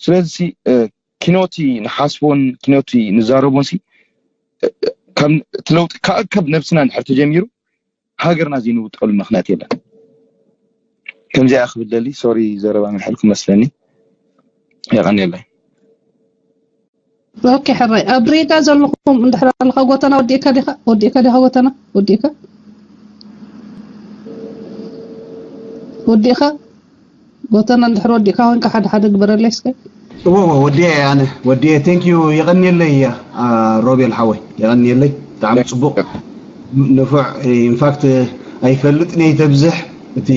ስለዚ ኪኖቲ ንሓስቦን ኪኖቲ ንዛረቦን ሲ ካብ እቲ ለውጢ ከኣከብ ነብስና እንድሕር ተጀሚሩ ሃገርና ዘይንውጠሉ ምክንያት የለን። ከምዚኣ ክብል ደሊ ሶሪ ዘረባ ምሕልኩ መስለኒ። የቐንየለይ። ኦኬ ሕራይ ኣብ ሬዳ ዘለኹም እንድሕር ኣለኻ ጎተና ወዲእካ ዲኻ ወዲእካ ዲኻ ጎተና ወዲእካ ወዲእካ ጎተና እንድሕር ወዲእካ ኮንካ ሓደ ሓደ ግበረለይ እስከ። እዎ እዎ፣ ወዲኤ ኣነ ወዲኤ። Thank you፣ የቐንየለይ። ያ ሮቤል ሓወይ፣ የቐንየለይ። ብጣዕሚ ፅቡቕ፣ ንፉዕ። ኢንፋክት ኣይፈልጥን እየ ተብዝሕ፣ እቲ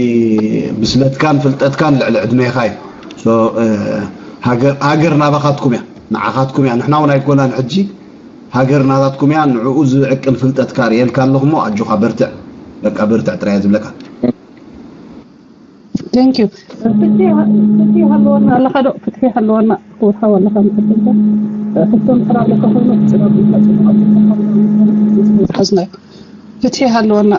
ብስለትካን ፍልጠትካን ልዕሊ ዕድሜኻ እዩ። ሃገር ናባኻትኩም እያ፣ ንዓኻትኩም እያ። ንሕና እውን ኣይኮናን ሕጂ፣ ሃገር ናባትኩም እያ። ንዕኡ ዝዕቅን ፍልጠት ካርእየልካ ኣለኹ እሞ ኣጆኻ በርትዕ፣ በቃ በርትዕ ጥራይ እየ ዝብለካ። Thank you። ፍትሒ ሃለወና ኣለኻ ዶ? ፍትሒ ሃለወና ክወርሃው ኣለኻ ምሕትልካ ሕቶ ምሕር ኣለካ ኮይኑ ፅናብ ሓዝናዮ። ፍትሒ ሃለወና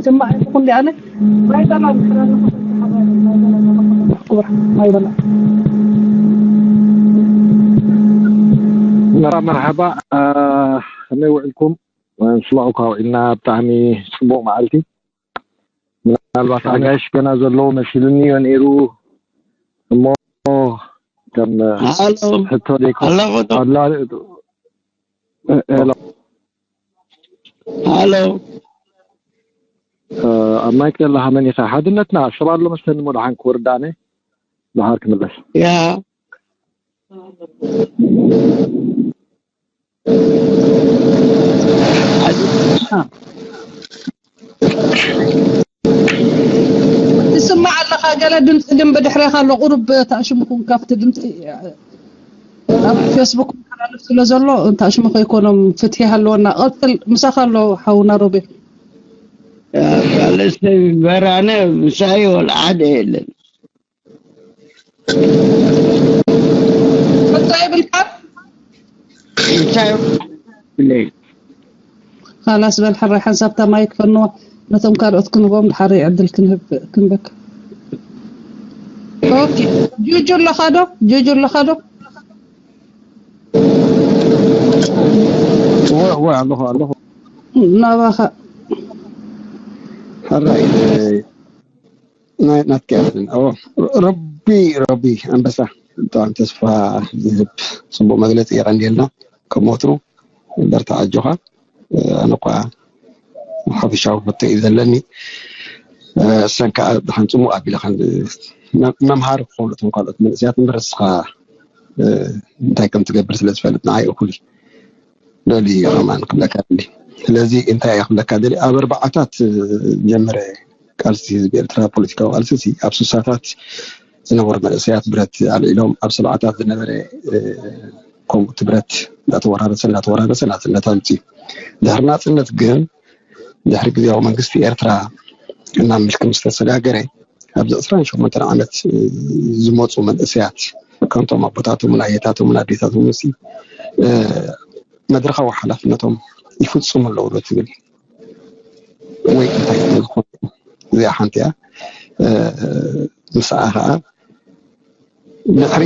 ስማዕ ይኹን ዲኣነ ማይ በላ ክቡር ማይ በላ። መራ መርሓባ፣ ከመይ ውዕልኩም? ስላኡ ካውዒልና ብጣዕሚ ፅቡቅ መዓልቲ። ምናልባት ኣጋይሽ ገና ዘለዉ መሲሉኒ እዮ ነይሩ እሞ ከም ሕቶ ደይኮ ሃሎ ኣብ ማይክ ዘለኻ መን ኢኻ? ሓድነትና ሽባ ኣሎ መስለኒ እሞ ደሓን ክወርድ ኣነ ደሓር ክምለስ። ያ ትስማዕ ኣለኻ? ገለ ድምፂ ግን ብድሕሬኻ ኣሎ። ቁሩብ ተኣሽምኹም ካብቲ ድምፂ ኣብ ፌስቡክ መሓላለፍ ስለ ዘሎ ተኣሽሙ ከይኮኖም ፍትሒ ሃለወና። ቀፅል ምሳኻ ኣሎ ሓውና ሮቤል። ካልእ ሰብ ይበራነ ምሳይ ወላ ሓደ የለን። ሕቶ የብልካን? ምሳይ ብለይ ኻላስ በል ሕራይ ሓንሳብ ታማይ ክፈንዋ ነቶም ካልኦት ክንህቦም ድሓር ዕድል ክንህብ ክንበክ ኦኬ ጁጁ ኣለኻ ዶ ጁጁ ኣለኻ ዶ እወ ኣለኹ ኣለኹ ናባኻ ሕራይ ናይ ናትካ ይኹን። ኣዎ፣ ረቢ ረቢ ኣንበሳ፣ ብጣዕሚ ተስፋ ዝህብ ጽቡቕ መግለጺ። የቐንየልና። ከም ወትሩ በርትዕ፣ ኣጆኻ። ኣነ እኳ ሓፈሻዊ ሕቶ እዩ ዘለኒ። እሰን ከዓ ደሓን ጽሙቕ ኣቢለ ከም መምሃሪ ክኸውን እቶም ካልኦት መንእሰያት እምበር እስኻ እንታይ ከም ትገብር ስለ ዝፈልጥ ንዓይ እኹል እዩ። ደልዩ ከማን ክብለካ ደሊ ስለዚ እንታይ እየ ክብለካ ደሊ ኣብ ኣርባዓታት ጀመረ ቃልሲ ህዝቢ ኤርትራ ፖለቲካዊ ቃልሲ ሲ ኣብ ስሳታት ዝነበሩ መንእሰያት ብረት ኣልዒሎም ኣብ ሰብዓታት ዝነበረ ከምኡ እቲ ብረት እንዳተወራረሰ እንዳተወራረሰ ናፅነት ኣምፅዩ ድሕሪ ናፅነት ግን ድሕሪ ግዜያዊ መንግስቲ ኤርትራ እናብ ምልኪ ምስ ተሰጋገረ ኣብዚ ዕስራን ሸሞንተን ዓመት ዝመፁ መንእሰያት ከምቶም ኣቦታቶምን ኣየታቶምን ኣዴታቶምን ሲ መድረኻዊ ሓላፍነቶም ይፍፅሙ ኣለዉ ዶ ትብል ወይ እንታይ ዝኾኑ እዚኣ ሓንቲ እያ። ምስኣ ከዓ ድሕሪ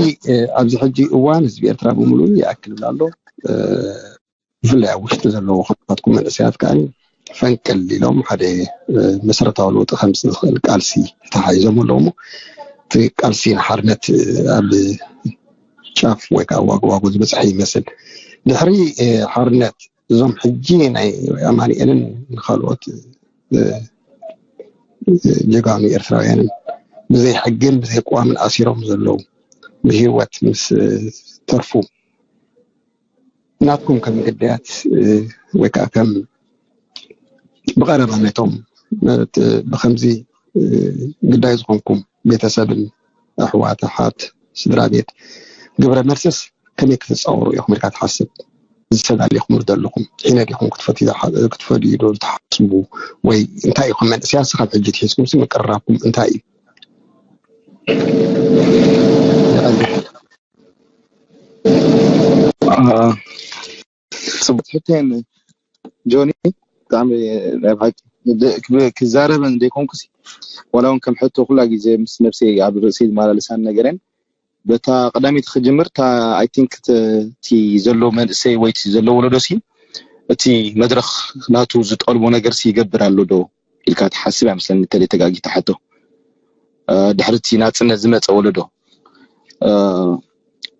ኣብዚ ሕጂ እዋን ህዝቢ ኤርትራ ብምሉኡ ይኣክል ኣሎ። ብፍላይ ኣብ ውሽጢ ዘለዉ ከማትኩም መንእሰያት ከዓ ፈንቅል ኢሎም ሓደ መሰረታዊ ለውጢ ከምፅእ ዝኽእል ቃልሲ ተታሓሒዞም ኣለዉ እሞ እቲ ቃልሲ ንሓርነት ኣብ ጫፍ ወይ ከዓ ዋጎ ዋጎ ዝበፅሐ ይመስል። ድሕሪ ሓርነት እዞም ሕጂ ናይ ኣማኒኤልን ንካልኦት ጀጋኑ ኤርትራውያንን ብዘይ ሕግን ብዘይ ቅዋምን ኣሲሮም ዘለዉ ብህይወት ምስ ተርፉ ናትኩም ከም ግዳያት ወይ ከዓ ከም ብቐረባ ነቶም ብከምዚ ግዳይ ዝኾንኩም ቤተሰብን ኣሕዋት ኣሓት ስድራ ቤት ግብረ መልስስ ከመይ ክትፃወሩ ኢኹም ኢልካ ትሓስብ? ዝተዳሊኹም ዘለኹም ሒነ ዲኹም ክትፈትዩ ክትፈድዩ ዶ ትሓስቡ ወይ እንታይ ኢኹም መንእሰያት ስኻብ ሕጂ ትሒዝኩም ምቅርራብኩም እንታይ እዩ? ጽቡቅ ሕቶን ጆኒ፣ ብጣዕሚ ናይ ብሓቂ ክዛረበን ዘይኮንኩሲ፣ ዋላ እውን ከም ሕቶ ኩላ ግዜ ምስ ነብሰይ ኣብ ርእሰይ ዝመላለሳን ነገረን። በታ ቀዳመይቲ ክጅምር፣ እታ፣ I think፣ እቲ ዘሎ መንእሰይ ወይ እቲ ዘሎ ወለዶ ሲ፣ እቲ መድረኽ ናቱ ዝጠልቦ ነገር ሲ ይገብር ኣሎ ዶ ኢልካ ትሓስብ? ኣይመስለኒ፣ እንተለይ ተጋጊ ትሓቶ ድሕርቲ ናፅነት ዝመፀ ወለዶ።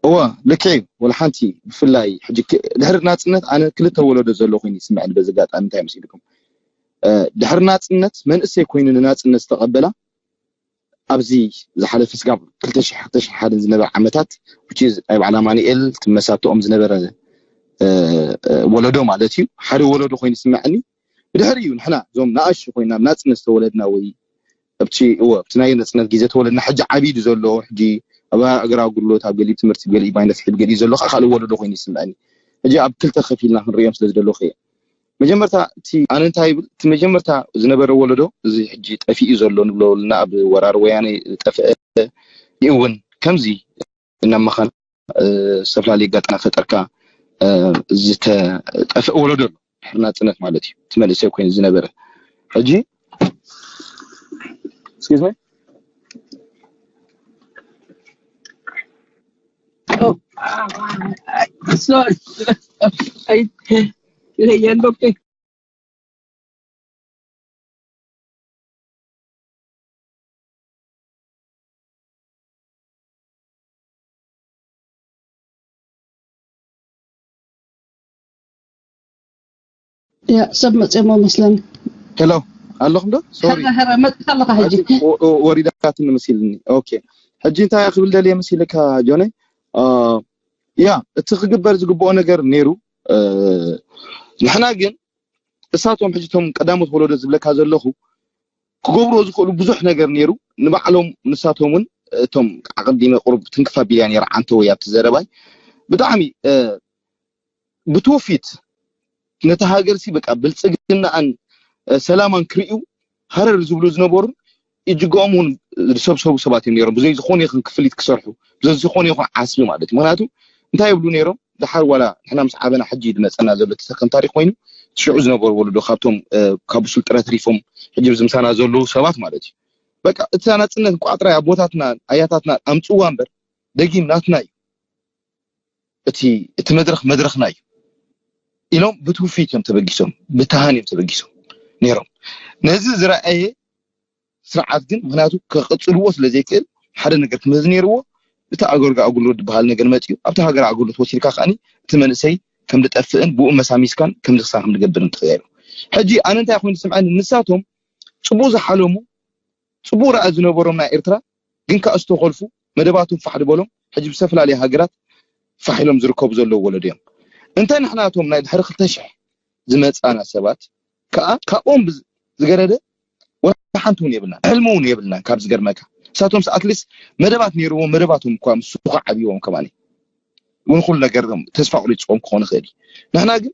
እወ፣ ልክዕ እዩ። ወላ ሓንቲ፣ ብፍላይ ሕጂ ድሕሪ ናፅነት ኣነ ክልተ ወለዶ ዘሎ ኮይኑ ይስምዐኒ። በዚ ኣጋጣሚ እንታይ መሲልኩም፣ ድሕሪ ናፅነት መንእሰይ ኮይኑ ንናፅነት ዝተቐበላ ኣብዚ ዝሓለፈ ስጋብ ክልተ ሽሕ ክልተ ሽሕ ሓደን ዝነበረ ዓመታት፣ which is ናይ በዓል ኣማኑኤል ትመሳተኦም ዝነበረ ወለዶ ማለት እዩ። ሓደ ወለዶ ኮይኑ ይስምዐኒ። ብድሕሪኡ ንሕና እዞም ንኣሽቱ ኮይና ናብ ናፅነት ዝተወለድና ወይ ኣብቲ፣ እወ፣ ኣብቲ ናይ ነፅነት ግዜ ተወለድና፣ ሕጂ ዓብዩ ዘሎ፣ ሕጂ ኣብ ሃገራዊ ኣገልግሎት፣ ኣብ ገሊኡ ትምህርቲ፣ ገሊኡ ማይነት፣ ሕጂ ገሊኡ ዘሎ ከዓ ካልእ ወለዶ ኮይኑ ይስምዐኒ። ሕጂ ኣብ ክልተ ከፊልና ክንሪኦም ስለ ዝደለኹ እየ። መጀመርታ እቲ ኣነ እንታይ ይብል፣ እቲ መጀመርታ ዝነበረ ወለዶ፣ እዚ ሕጂ ጠፊኡ ዘሎ ንብሎ፣ ወለድና ኣብ ወራር ወያነ ዝጠፍአ፣ ይእውን ከምዚ እናመኻን ዝተፈላለዩ ኣጋጣሚ ፈጠርካ ዝተጠፍአ ወለዶ ኣሎ። ድሕሪ ናፅነት ማለት እዩ። እቲ መንእሰይ ኮይኑ ዝነበረ ሕጂ፣ excuse me? ያ፣ ሰብ መፅኦሞ መስለኒ። ሄሎ፣ ኣለኹም ዶ? ሶሪ፣ ሕረ ሕረ መፅካ ኣለካ ሕጂ። ወሪዳትኒ መሲልኒ። ኦኬ፣ ሕጂ እንታይ ክብል ደልየ መሲልካ ጆነ? ያ፣ እቲ ክግበር ዝግብኦ ነገር ነይሩ። ንሕና ግን እሳቶም ሕጂ እቶም ቀዳሞት ወለዶ ዝብለካ ዘለኹ ክገብርዎ ዝኽእሉ ብዙሕ ነገር ነይሩ። ንባዕሎም ንሳቶም እውን እቶም ኣቐዲመ ቁሩብ ትንክፍ ኣቢልያ ነይራ ዓንተ ወይ ኣብቲ ዘረባይ ብጣዕሚ ብትውፊት ነቲ ሃገር ሲ በቃ ብልፅግናኣን ሰላማን ክርእዩ ሃረር ዝብሉ ዝነበሩ እጅግኦም እውን ዝሰብሰቡ ሰባት እዮም ነይሮም። ብዘይ ዝኾነ ይኹን ክፍሊት ክሰርሑ፣ ብዘይ ዝኾነ ይኹን ዓስቢ ማለት እዩ። ምክንያቱ እንታይ ይብሉ ነይሮም? ደሓር ዋላ ንሕና ምስ ዓበና ሕጂ ዝመፀና ዘሎ ተሰከም ታሪክ ኮይኑ ሽዑ ዝነበሩ ወለዶ ካብቶም ካብ ብሱል ጥረ ተሪፎም ሕጂ ኣብዚ ምሳና ዘለዉ ሰባት ማለት እዩ። በቃ እቲ ናፅነት እንኳዕ ጥራይ ኣቦታትና ኣያታትና ኣምፅዋ እምበር ደጊም ናትና እዩ፣ እቲ እቲ መድረክ መድረክና እዩ ኢሎም ብትውፊት እዮም ተበጊሶም፣ ብተሃን እዮም ተበጊሶም ነይሮም። ነዚ ዝረኣየ ስርዓት ግን ምክንያቱ ከቕፅልዎ ስለ ዘይክእል ሓደ ነገር ክመዝ ነይርዎ። እቲ ኣገልግሎት ኣገልግሎት ዝበሃል ነገር መፅዩ ኣብቲ ሃገር ኣገልግሎት ወሲድካ ከዓኒ እቲ መንእሰይ ከም ዝጠፍእን ብኡ መሳሚስካን ከም ዝክሳን ከም ዝገብርን ተኸያይሩ። ሕጂ ኣነ እንታይ ኮይኑ ዝስምዐኒ ንሳቶም ፅቡቅ ዝሓለሙ ፅቡቅ ራእይ ዝነበሮም ናይ ኤርትራ ግን ከዓ ዝተኮልፉ መደባቶም ፋሕ ዝበሎም ሕጂ ብዝተፈላለየ ሃገራት ፋሕ ኢሎም ዝርከቡ ዘለዉ ወለዶ እዮም። እንተ ንሕናቶም ናይ ድሕሪ ክልተ ሽሕ ዝመፃና ሰባት ከዓ ካብኦም ዝገደደ ወላ ሓንቲ እውን የብልናን፣ ሕልሚ እውን የብልናን። ካብ ዝገርመካ እሳቶም ኣትሊስት መደባት ነይርዎም፣ መደባቶም እኳ ምስ ሱኻ ዓብዎም ከማኒ እውን ኩሉ ነገር ተስፋ ቁሪፅዎም ክኾኑ ይኽእል እዩ። ንሕና ግን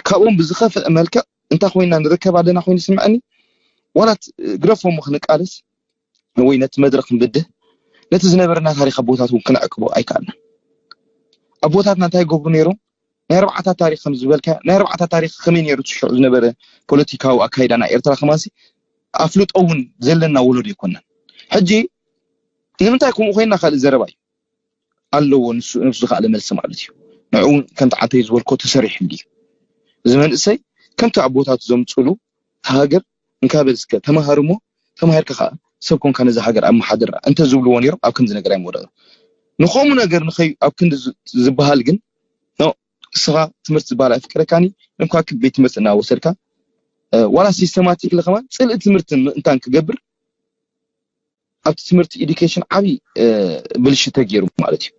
ካብኦም ብዝኸፍእ መልክዕ እንታይ ኮይና ንርከብ ኣለና ኮይኑ ይስምዐኒ። ዋላት ግደፎም ክንቃለስ ወይ ነቲ መድረክ ክንብድህ ነቲ ዝነበረና ታሪክ ኣቦታት እውን ክነዕቅቦ ኣይከኣልናን። ኣቦታትና እንታይ ይገብሩ ነይሮም? ናይ ኣርባዕታት ታሪክ ከም ዝበልካ ናይ ኣርባዕታት ታሪክ ከመይ ነይሩ ትሽዑ ዝነበረ ፖለቲካዊ ኣካይዳ ናይ ኤርትራ ከማንሲ ኣፍልጦ እውን ዘለና ወለዶ ኣይኮናን። ሕጂ ንምንታይ ከምኡ ኮይና ካልእ ዘረባ እዩ ኣለዎ። ንሱ ነብሱ ዝኸኣለ መልሲ ማለት እዩ። ንዕኡ ከምቲ ዓንተይ ዝበልኮ ተሰሪሑ እንድዩ። እዚ መንእሰይ ከምቲ ኣቦታት ዘምፅሉ ሃገር እንካበል እስከ ተማሃር እሞ ተማሂርካ ከዓ ሰብ ኮንካ ነዚ ሃገር ኣብ መሓደራ እንተ ዝብልዎ ነይሮም ኣብ ከምዚ ነገር ኣይምወደቕን። ንኸምኡ ነገር ንኸይ ኣብ ክንዲ ዝበሃል ግን ንስኻ ትምህርቲ ዝበሃል ኣይፍቀደካን እዩ። እንኳ ቤት ትምህርቲ እናወሰድካ ዋላ ሲስተማቲክሊ ከማን ፅልኢ ትምህርቲ ምእንታን ክገብር ኣብቲ ትምህርቲ ኢዱኬሽን ዓብዪ ብልሽት ተገይሩ ማለት እዩ።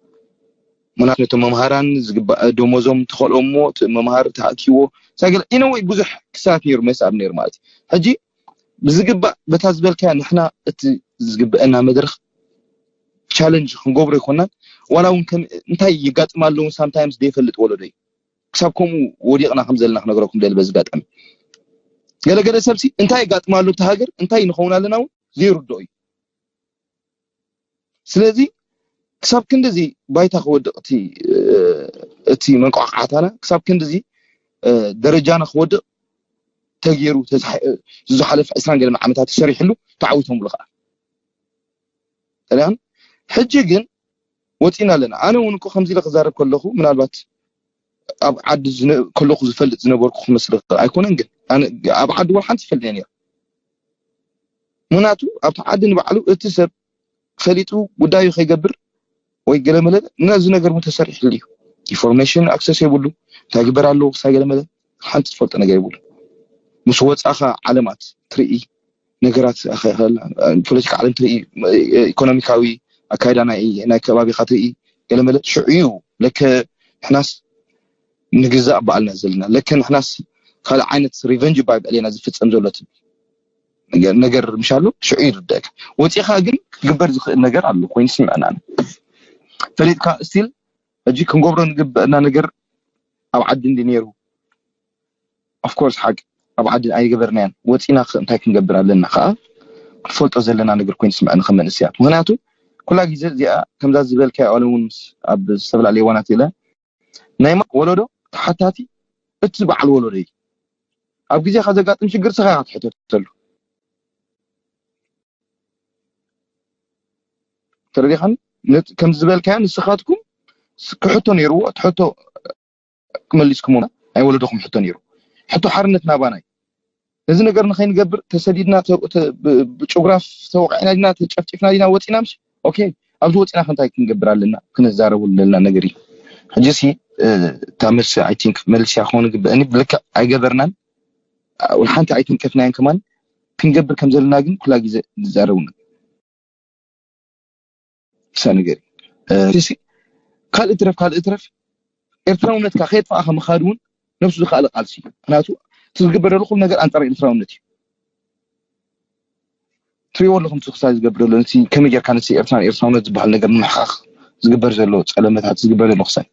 ምክንያቱ ነቶም መምሃራን ዝግባእ ደሞዞም ተኸልኦሞ መምሃር ተኣኪዎ ሳገለ ኢነወይ ብዙሕ ክሳት ነይሩ መስኣብ ነይሩ ማለት እዩ። ሕጂ ብዝግባእ በታ ዝበልካያ ንሕና እቲ ዝግብአና መድረክ ቻለንጅ ክንገብሮ ይኮናን ዋላ እውን እንታይ ይጋጥም ኣለውን ሳምታይምስ ዘይፈልጥ ወለዶ እዩ። ክሳብ ከምኡ ወዲቕና ከም ዘለና ክነግረኩም ደሊ በዚ ኣጋጣሚ። ገለገለ ሰብሲ እንታይ የጋጥም ኣሎ ኣብቲ ሃገር እንታይ ንኸውን ኣለና እውን ዘይርድኦ እዩ። ስለዚ ክሳብ ክንድዚ ባይታ ክወድቕ እቲ እቲ መንቋዕቋዕታና ክሳብ ክንድዚ ደረጃና ክወድቕ ተገይሩ ዝሓለፈ ዕስራን ገለ ዓመታት ተሰሪሕሉ ተዓዊቶምሉ ከዓ። ሕጂ ግን ወፂና ኣለና። ኣነ እውን እኮ ከምዚ ኢለ ክዛረብ ከለኹ ምናልባት ኣብ ዓዲ ከለኹ ዝፈልጥ ዝነበርኩ ክመስል ኣይኮነን፣ ግን ኣብ ዓዲ ወላ ሓንቲ ይፈልጥ ነይረ። ምክንያቱ ኣብቲ ዓዲ ንባዕሉ እቲ ሰብ ፈሊጡ ጉዳዩ ከይገብር ወይ ገለመለ ነዚ ነገር እውን ተሰሪሕሉ እዩ። ኢንፎርሜሽን ኣክሰስ የብሉ፣ እንታይ ግበር ኣለዎ ክሳይ ገለመለ ሓንቲ ዝፈልጦ ነገር የብሉ። ምስ ወፃኻ ዓለማት ትርኢ፣ ነገራት ፖለቲካ ዓለም ትርኢ፣ ኢኮኖሚካዊ ኣካይዳ ናይ ከባቢካ ትርኢ፣ ገለመለ ሽዑ እዩ ለከ ንሕናስ ንግዛእ በዓልና ዘለና፣ ለከ ንሕናስ ካልእ ዓይነት ሪቨንጅ ባይ በዕሌና ዝፍፀም ዘሎ ትብል ነገር ምሻሉ ሽዑ ይርደእካ። ወፂኻ ግን ክግበር ዝኽእል ነገር ኣሎ ኮይኑ ስምዕና። ፈሊጥካ ስቲል ሕጂ ክንገብሮ ንግበእና ነገር ኣብ ዓዲ እንዲ ነይሩ ኦፍኮርስ ሓቂ ኣብ ዓዲ ኣይገበርናያን። ወፂና እንታይ ክንገብር ኣለና ከዓ ክንፈልጦ ዘለና ነገር ኮይኑ ስምዕኒ ከም መንእስያት። ምክንያቱ ኩላ ግዜ እዚኣ ከምዛ ዝበልካዮ ኣነ እውን ኣብ ዝተፈላለዩ ዋናት ኢለ ናይ ወለዶ ተሓታቲ እቲ በዓል ወለዶ እዩ። ኣብ ግዜካ ዘጋጥም ሽግር ስኻ ኢኻ ትሕተተሉ። ተረዲኻኒ? ከምዚ ዝበልካዮ ንስኻትኩም ክሕቶ ነይርዎ እቲ ሕቶ ክመሊስኩም ናይ ወለዶኩም ሕቶ ነይሩ። ሕቶ ሓርነት ናባና እዩ። ነዚ ነገር ንኸይንገብር ተሰዲድና ብጭጉራፍ ተወቂዕና ዲና ተጨፍጭፍና ዲና ወፂና ምስ ኦኬ ኣብዚ ወፂና ክንታይ ክንገብር ኣለና ክነዛረቡ ዘለና ነገር እዩ። ሕጂ ሲ እታ መልሲ ኣይ ቲንክ መልሲ ክኸውን ግበእኒ ብልክዕ ኣይገበርናን። ሓንቲ ኣይትንቀፍናያን ከማን ክንገብር ከም ዘለና ግን ኩላ ግዜ ንዛረቡ ነገር ካልእ ትረፍ ካልእ ትረፍ ኤርትራውነትካ ከየጥፋእካ ምኻድ እውን ነብሱ ዝኸኣለ ቃልሲ እዩ። ምክንያቱ እቲ ዝግበር ዘሎ ኩሉ ነገር ኣንፃር ኤርትራውነት እዩ። ትሪእዎ ኣለኹም እቲ ክሳይ ዝገብር ዘሎ ነቲ ከመይ ጌርካ ነቲ ኤርትራን ኤርትራውነት ዝበሃል ነገር ንምሕኻኽ ዝግበር ዘሎ ፀለመታት ዝግበር ዘሎ ክሳይ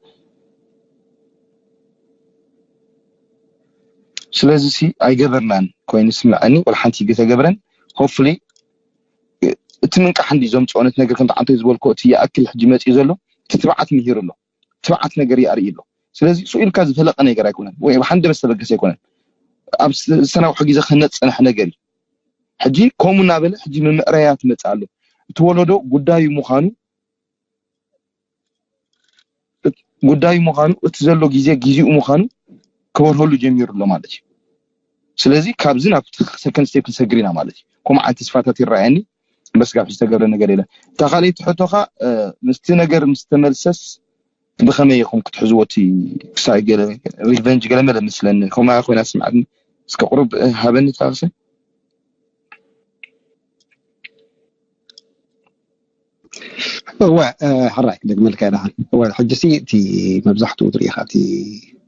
ስለዚ ሲ ኣይገበርናን ኮይኑ ስምዐኒ ወላ ሓንቲ ይገተገብረን ሆፍሊ እቲ ምንቃሕ እንዲ ዘምፅኦ ነቲ ነገር ከምቲ ዓንተ ዝበልኮ እቲ ይኣክል ሕጂ መፅኡ ዘሎ እቲ ትብዓት ምሂሩ ኣሎ ትብዓት ነገር ይኣርኢ ኣሎ ስለዚ ስኡ ኢልካ ዝፈለቀ ነገር ኣይኮነን ወይ ኣብ ሓንደ መስተበገስ ኣይኮነን ኣብ ዝተናውሐ ግዜ ክህነፅ ዝፀንሐ ነገር እዩ ሕጂ ከምኡ እናበለ ሕጂ ምምዕረያ ትመፅእ ኣሎ እቲ ወለዶ ጉዳዩ ምዃኑ ጉዳዩ ምዃኑ እቲ ዘሎ ግዜ ጊዜኡ ምዃኑ ክበርሀሉ ጀሚሩ ኣሎ ማለት እዩ ስለዚ ካብዚ ናብ ሰከንድ ስቴፕ ንሰግር ኢና ማለት እዩ ከምኡ ዓይነት ተስፋታት ይረኣየኒ በስጋብ ዝተገብረ ነገር የለን እታ ካልኣይቲ ሕቶኻ ምስቲ ነገር ምስ ተመልሰስ ብኸመይ ኢኹም ክትሕዝዎ እቲ ክሳይ ገለ ሪቨንጅ ገለ መለ ምስለኒ ከምኣ ኮይና ስምዓትኒ እስከ ቁሩብ ሃበኒ ታክሲ እወ ሕራይ ክደግመልካ ኢና እወ ሕጂ ሲ እቲ መብዛሕትኡ ትሪኢኻ እቲ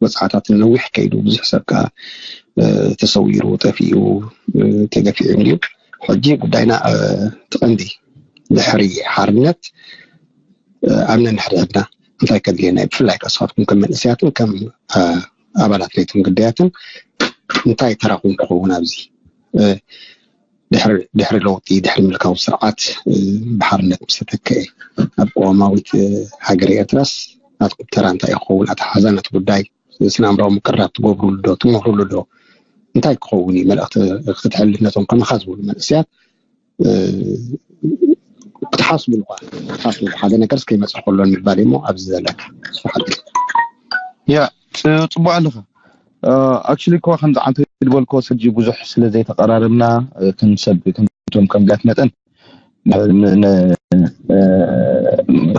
ወፅዓታት ነዊሕ ከይዱ ብዙሕ ሰብ ከዓ ተሰዊሩ ጠፊኡ ተገፊዑ እዩ ሕጂ ጉዳይና ትቐንዲ ድሕሪ ሓርነት ኣብ ነንሕድሕድና እንታይ ከድልየና እዩ ብፍላይ ከስኻትኩም ከም መንእሰያትን ከም ኣባላት ለይትን ግዳያትን እንታይ ተራኹም ክኸውን ኣብዚ ድሕሪ ለውጢ ድሕሪ ምልካዊ ስርዓት ብሓርነት ምስ ተተክአ ኣብ ቅዋማዊት ሃገር ኤርትራስ ናትኩም ተራ እንታይ ክኸውን ኣተሓዛ ነቲ ጉዳይ ስናምራዊ ምቅራብ ትገብሩሉ ዶ ትምህሩሉ ዶ እንታይ ክኸውን እዩ መልእክቲ ክትሕልፍ ነቶም ከማኻ ዝበሉ መንእሰያት ክትሓስቡ ንኳ ክትሓስቡ ሓደ ነገር እስከይመፅእ ከሎ ንምባል እሞ ኣብዚ ዘለካ ስሓል ያ ጽቡቅ ኣለኻ ኣክቹሊ እኮ ከምዚ ዓንተ ዝበልኮ ሰጂ ብዙሕ ስለ ዘይተቀራረብና ከም ሰብ ከምቶም ከም ቢያት መጠን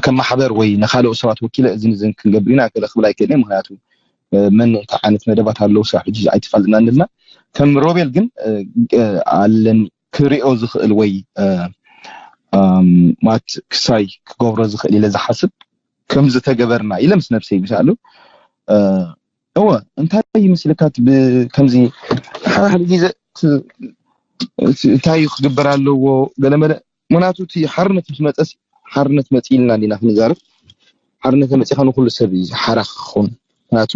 ከም ማሕበር ወይ ንካልኦ ሰባት ወኪለ እዝን እዝን ክንገብር ኢና ገለ ክብል ኣይክእልን ምክንያቱ መን እንታይ ዓይነት መደባት ኣለዉ ስራሕ ሕጂ ኣይተፋልጥና እንልና ከም ሮቤል ግን ኣለን ክሪኦ ዝኽእል ወይ ማት ክሳይ ክገብሮ ዝኽእል ኢለ ዝሓስብ ከም ዝተገበርና ኢለ ምስ ነብሰይ ምሳሉ እወ እንታይ ይመስልካ ከምዚ ሓደ ሓደ ግዜ እንታይ ክግበር ኣለዎ ገለመለ ምክንያቱ እቲ ሓርነት ምስ መፀስ ሓርነት መፂ ኢልና እንዲና ክንዛረብ ሓርነት መፂኻ ንኩሉ ሰብ እዩ ሓራ ክኸውን ምክንያቱ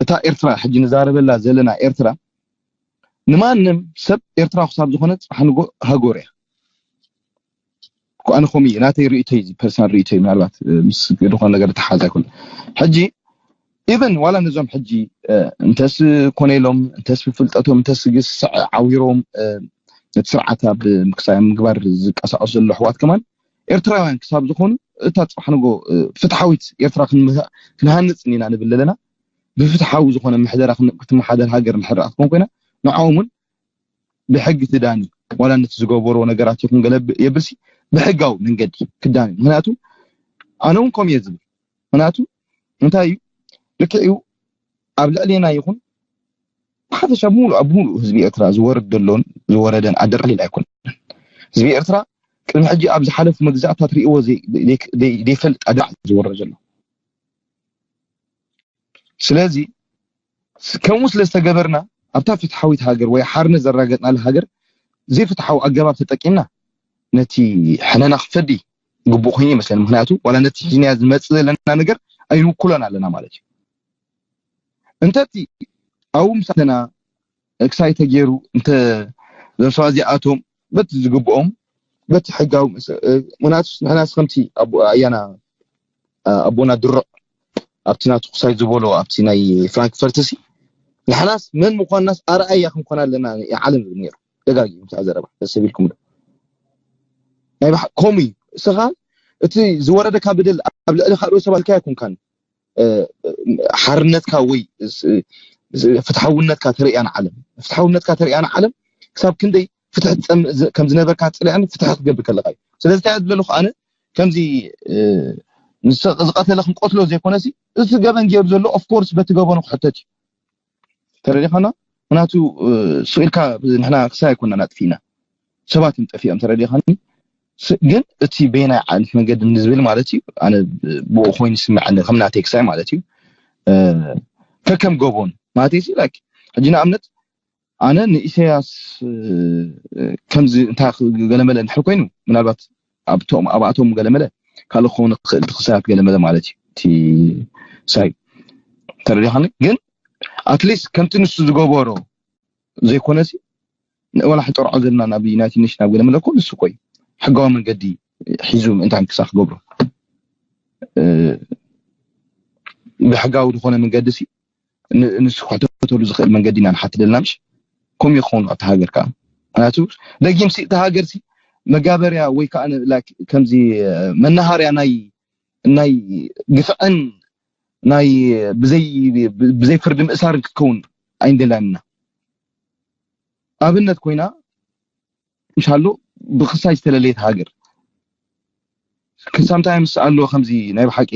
እታ ኤርትራ ሕጂ ንዛረበላ ዘለና ኤርትራ ንማንም ሰብ ኤርትራ ክሳብ ዝኾነ ፅባሕ ንጎ ሃገሩ እያ ኣነ ኮሚ ናተይ ርእቶይ ፐርሰናል ርእቶይ ምናልባት ምስ ዝኾነ ነገር ተሓዝ ኣይኮን ሕጂ ኢቨን ዋላ ነዞም ሕጂ እንተስ ኮነ ኢሎም እንተስ ብፍልጠቶም እንተስ ግስዕ ዓዊሮም ነቲ ስርዓት ኣብ ምክሳይ ምግባር ዝቀሳቀሱ ዘሎ ኣሕዋት ከማን ኤርትራውያን ክሳብ ዝኾኑ እታ ፅባሕ ንጎ ፍትሓዊት ኤርትራ ክንሃንፅ ኢና ንብል ኣለና። ብፍትሓዊ ዝኾነ ምሕደራ ክትመሓደር ሃገር ንሕራ ክትኮን ኮይና ንዕኦም እውን ብሕጊ ትዳኒ ዋላ ነቲ ዝገበርዎ ነገራት ይኹን ገለ የብልሲ ብሕጋዊ መንገዲ ክዳኒ። ምክንያቱ ኣነ እውን ከም እየ ዝብል ምክንያቱ እንታይ እዩ ልክዕ እዩ ኣብ ልዕሌና ይኹን ብሓፈሻ ብምሉእ ኣብ ብምሉእ ህዝቢ ኤርትራ ዝወርድ ዘሎን ዝወረደን ኣደራሊል ኣይኮነን። ህዝቢ ኤርትራ ቅድሚ ሕጂ ኣብ ዝሓለፉ መግዛእታት ርእዎ ዘይፈልጥ ኣደራዕ ዝወረድ ዘሎ። ስለዚ ከምኡ ስለ ዝተገበርና ኣብታ ፍትሓዊት ሃገር ወይ ሓርነት ዘራገጥናሉ ሃገር ዘይፍትሓዊ ኣገባብ ተጠቂምና ነቲ ሕነና ክፈዲ ግቡእ ኮይኑ ይመስለኒ። ምክንያቱ ዋላ ነቲ ሒዝናያ ዝመፅእ ዘለና ነገር ኣይንውክሎን ኣለና ማለት እዩ። እንተቲ ኣብኡ ምሳተና ክሳይ ተገይሩ እንተ እዞም ሰባት እዚኣቶም በቲ ዝግብኦም በቲ ሕጋዊ ምክንያቱ ንሕናስ ከምቲ ኣያና ኣቦና ድሩዕ ኣብቲ ናቱ ክሳይ ዝበሎ ኣብቲ ናይ ፍራንክፈርት ሲ ንሕናስ መን ምኳንናስ ኣርኣያ ክንኮን ኣለና ዓለም ዝብል ነይሩ። ደጋጊ ምሳዕ ዘረባ ተሰቢልኩም ዶ ናይ ባሕ- ከምኡ እዩ። እስኻ እቲ ዝወረደካ በደል ኣብ ልዕሊ ካልኦት ሰባት ኢልካ ኣይኮንካን ሓርነትካ ወይ ፍትሓውነትካ ተርእያ ንዓለም ፍትሓውነትካ ተርእያ ንዓለም ክሳብ ክንደይ ፍትሒ ከም ዝነበርካ ፅልዕን ፍትሒ ክትገብር ከለካ እዩ። ስለዚ እንታይ ዝብለሉ ኣነ ከምዚ ዝቀተለ ክንቀትሎ ዘይኮነሲ እዚ ገበን ገይሩ ዘሎ ኦፍኮርስ በቲ ገበኑ ክሕተት እዩ። ተረዲኻና ምክንያቱ ስኢልካ ንሕና ክሳይ ኣይኮና ናጥፊና ሰባት እዮም ጠፊኦም ተረዲኻኒ። ግን እቲ በየናይ ዓይነት መንገዲ ንዝብል ማለት እዩ ኣነ ብኡ ኮይኑ ስምዐኒ ከም ናተይ ክሳይ ማለት እዩ ከከም ገቦን ማለት እዩ ላይክ ሕጂ ንኣብነት ኣነ ንኢሳያስ ከምዚ እንታይ ገለመለ እንድሕር ኮይኑ ምናልባት ኣብቶም ኣብኣቶም ገለመለ ካልእ ክኸውን ክእል ክሳያት ገለመለ ማለት እዩ እቲ ሳይ ተረዲኻኒ ግን ኣትሊስት ከምቲ ንሱ ዝገበሮ ዘይኮነሲ ዋላ ሕጠርዖ ዘለና ናብ ዩናይትድ ኔሽን ኣብ ገለመለ እኮ ንሱ እኮ እዩ ሕጋዊ መንገዲ ሒዙ ምእንታን ክሳ ክገብሮ ብሕጋዊ ዝኾነ መንገዲ ሲ ንሱ ክሕተተሉ ዝኽእል መንገዲ ኢና ንሓትት ዘለና ምሽ ከምኡ ይኸውን እቲ ሃገር ከዓ ምክንያቱ ደጊም ሲ እቲ ሃገር ሲ መጋበርያ ወይ ከዓ ከምዚ መናሃርያ ናይ ናይ ግፍዕን ናይ ብዘይ ብዘይ ፍርዲ ምእሳርን ክትከውን ኣይንደላንና ኣብነት ኮይና ምሻሎ ብክሳይ ዝተለለየት ሃገር ክሳምታይ ምስ ኣሎ ከምዚ ናይ ብሓቂ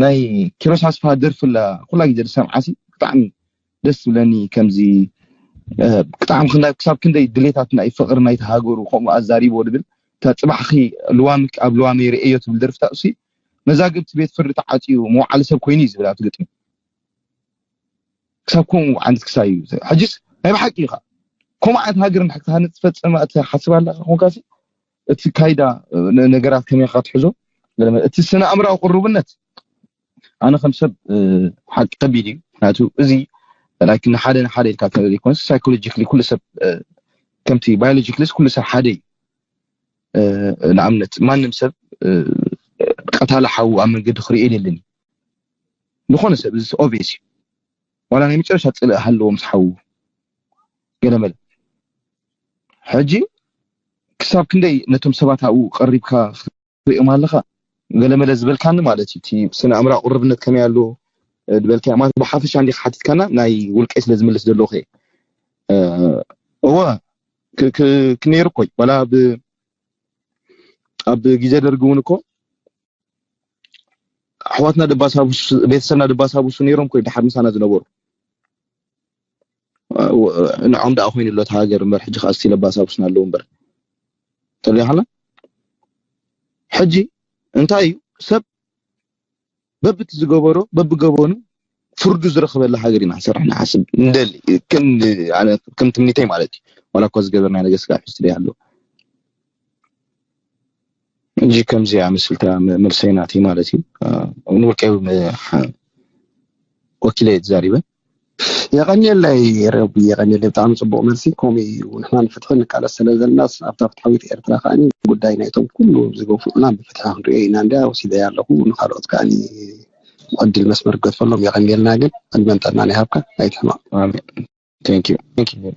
ናይ ኪሮስ ኣስፋ ደርፍላ ኩላ ግዜ ዝሰምዓሲ ብጣዕሚ ደስ ትብለኒ ከምዚ ብጣዕሚ ክሳብ ክንደይ ድሌታት ናይ ፍቅሪ ናይ ተሃገሩ ከምኡ ኣዛሪቦ ድብል እታ ፅባሕኺ ልዋሚ ኣብ ልዋሚ ርእዮ ትብል ደርፍታ እሲ መዛግብቲ ቤት ፍርዲ ተዓፅዩ መውዓሊ ሰብ ኮይኑ እዩ ዝብል ኣብቲ ግጥሚ ክሳብ ከምኡ ዓይነት ክሳይ እዩ ሕጅስ ናይ ብሓቂ ኢኻ ከምኡ ዓይነት ሃገር ክትሃንፅ ትፈፀማ ትሓስብ ኣለካ ኮንካሲ እቲ ካይዳ ነገራት ከመይ ክትሕዞ እቲ ስነ ኣእምራዊ ቅሩብነት ኣነ ከም ሰብ ሓቂ ከቢድ እዩ ምክንያቱ እዚ ንሓደ ንሓደ ኢልካ ዘይኮነ ሳይኮሎጂካሊ ኩሉ ሰብ ከምቲ ባዮሎጂካሊ ኩሉ ሰብ ሓደ እዩ ንኣብነት ማንም ሰብ ቀታሊ ሓዉ ኣብ መንገዲ ክርእዮ የለን ዝኾነ ሰብ እዚ ኦብቪየስ እዩ ዋላ ናይ መጨረሻ ፅልእ ሃለዎ ምስ ሓዉ ገለመለ ሕጂ ክሳብ ክንደይ ነቶም ሰባት ኣብኡ ቀሪብካ ክትሪኦም ኣለካ ገለመለ ዝበልካኒ ማለት እዩ እቲ ስነ ኣእምራ ቅርብነት ከመይ ኣሎ ዝበልካ ማለት ብሓፈሻ እንዲ ሓቲትካና ናይ ውልቀይ ስለ ዝምልስ ዘለኹ እወ ክነይሩ እኮ ዋላ ኣብ ግዜ ደርጊ እውን እኮ ኣሕዋትና ደባሳቡስ ቤተሰብና ደባሳቡሱ ነይሮም ኮይ ድሓር ምሳና ዝነበሩ ንዖም ደኣ ኮይኑ ኣሎ ሃገር እምበር ሕጂ ከዓ ስቲል ኣባሳቡስና ኣለዉ እምበር ተሪኻና ሕጂ እንታይ እዩ ሰብ በብቲ ዝገበሮ በብገበኑ ፍርዱ ዝረኽበላ ሃገር ኢና ንሰርሕ ንሓስብ ንደሊ ከም ትምኒተይ ማለት እዩ ዋላ እኳ ዝገበርና ነገር ስጋብ ሕጂ ትደይ ኣሎ እንጂ ከምዚኣ ምስልታ መልሰይ ናተይ ማለት እዩ ንውልቀ ወኪለ እየ ተዛሪበ የቐንየለይ ሮቢ፣ የቐንየለይ። ብጣዕሚ ጽቡቕ መልሲ። ከምኡ እዩ፣ ንሕና ንፍትሒ ንቃለስ ስለ ዘልናስ ኣብታ ፍትሓዊት ኤርትራ ከኣ ጉዳይ ናይቶም ኩሉ ዝገፉዑና ብፍትሒ ክንሪኦ ኢና። እንድያ ወሲደያ ኣለኹ። ንኻልኦት ከኣ ዕድል መስመር ክገድፈሎም። የቐንየልና። ግን ዕድመን ጥዕናን ይሃብካ፣ ኣይትሕመቕ። ኣሜን። Thank you. Thank you.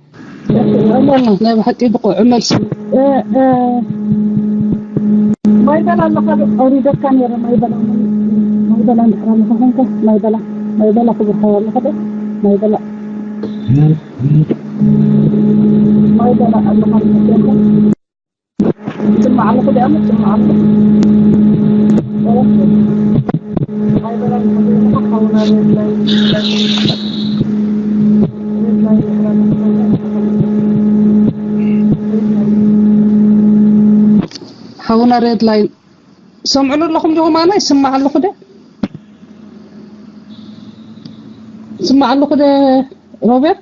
ናይ ብሓቂ ብቑዕ መልሲ። ማይ በላ ኣለኻ ዶ? ኣውሪደካ ነይረ። ማይ በላ ማይ በላ እንድሕር ኣለኻ ኮንካ፣ ማይ በላ ማይ በላ ክብርካ ኣለኻ ዶ? ማይ በላ ማይ በላ ኣለኻ ዶ? ትስማዕ ኣለኹ ዲኣ ትስማዕ ኣለኹ። ማይ በላ ሓውና ሬድ ላይን ሓውና ሬድ ላይን ሰምዕሉ ኣለኹም ዲኹም? ኣነ ይስማዕ ኣለኹ ደ ይስማዕ ኣለኹ ደ ሮቤል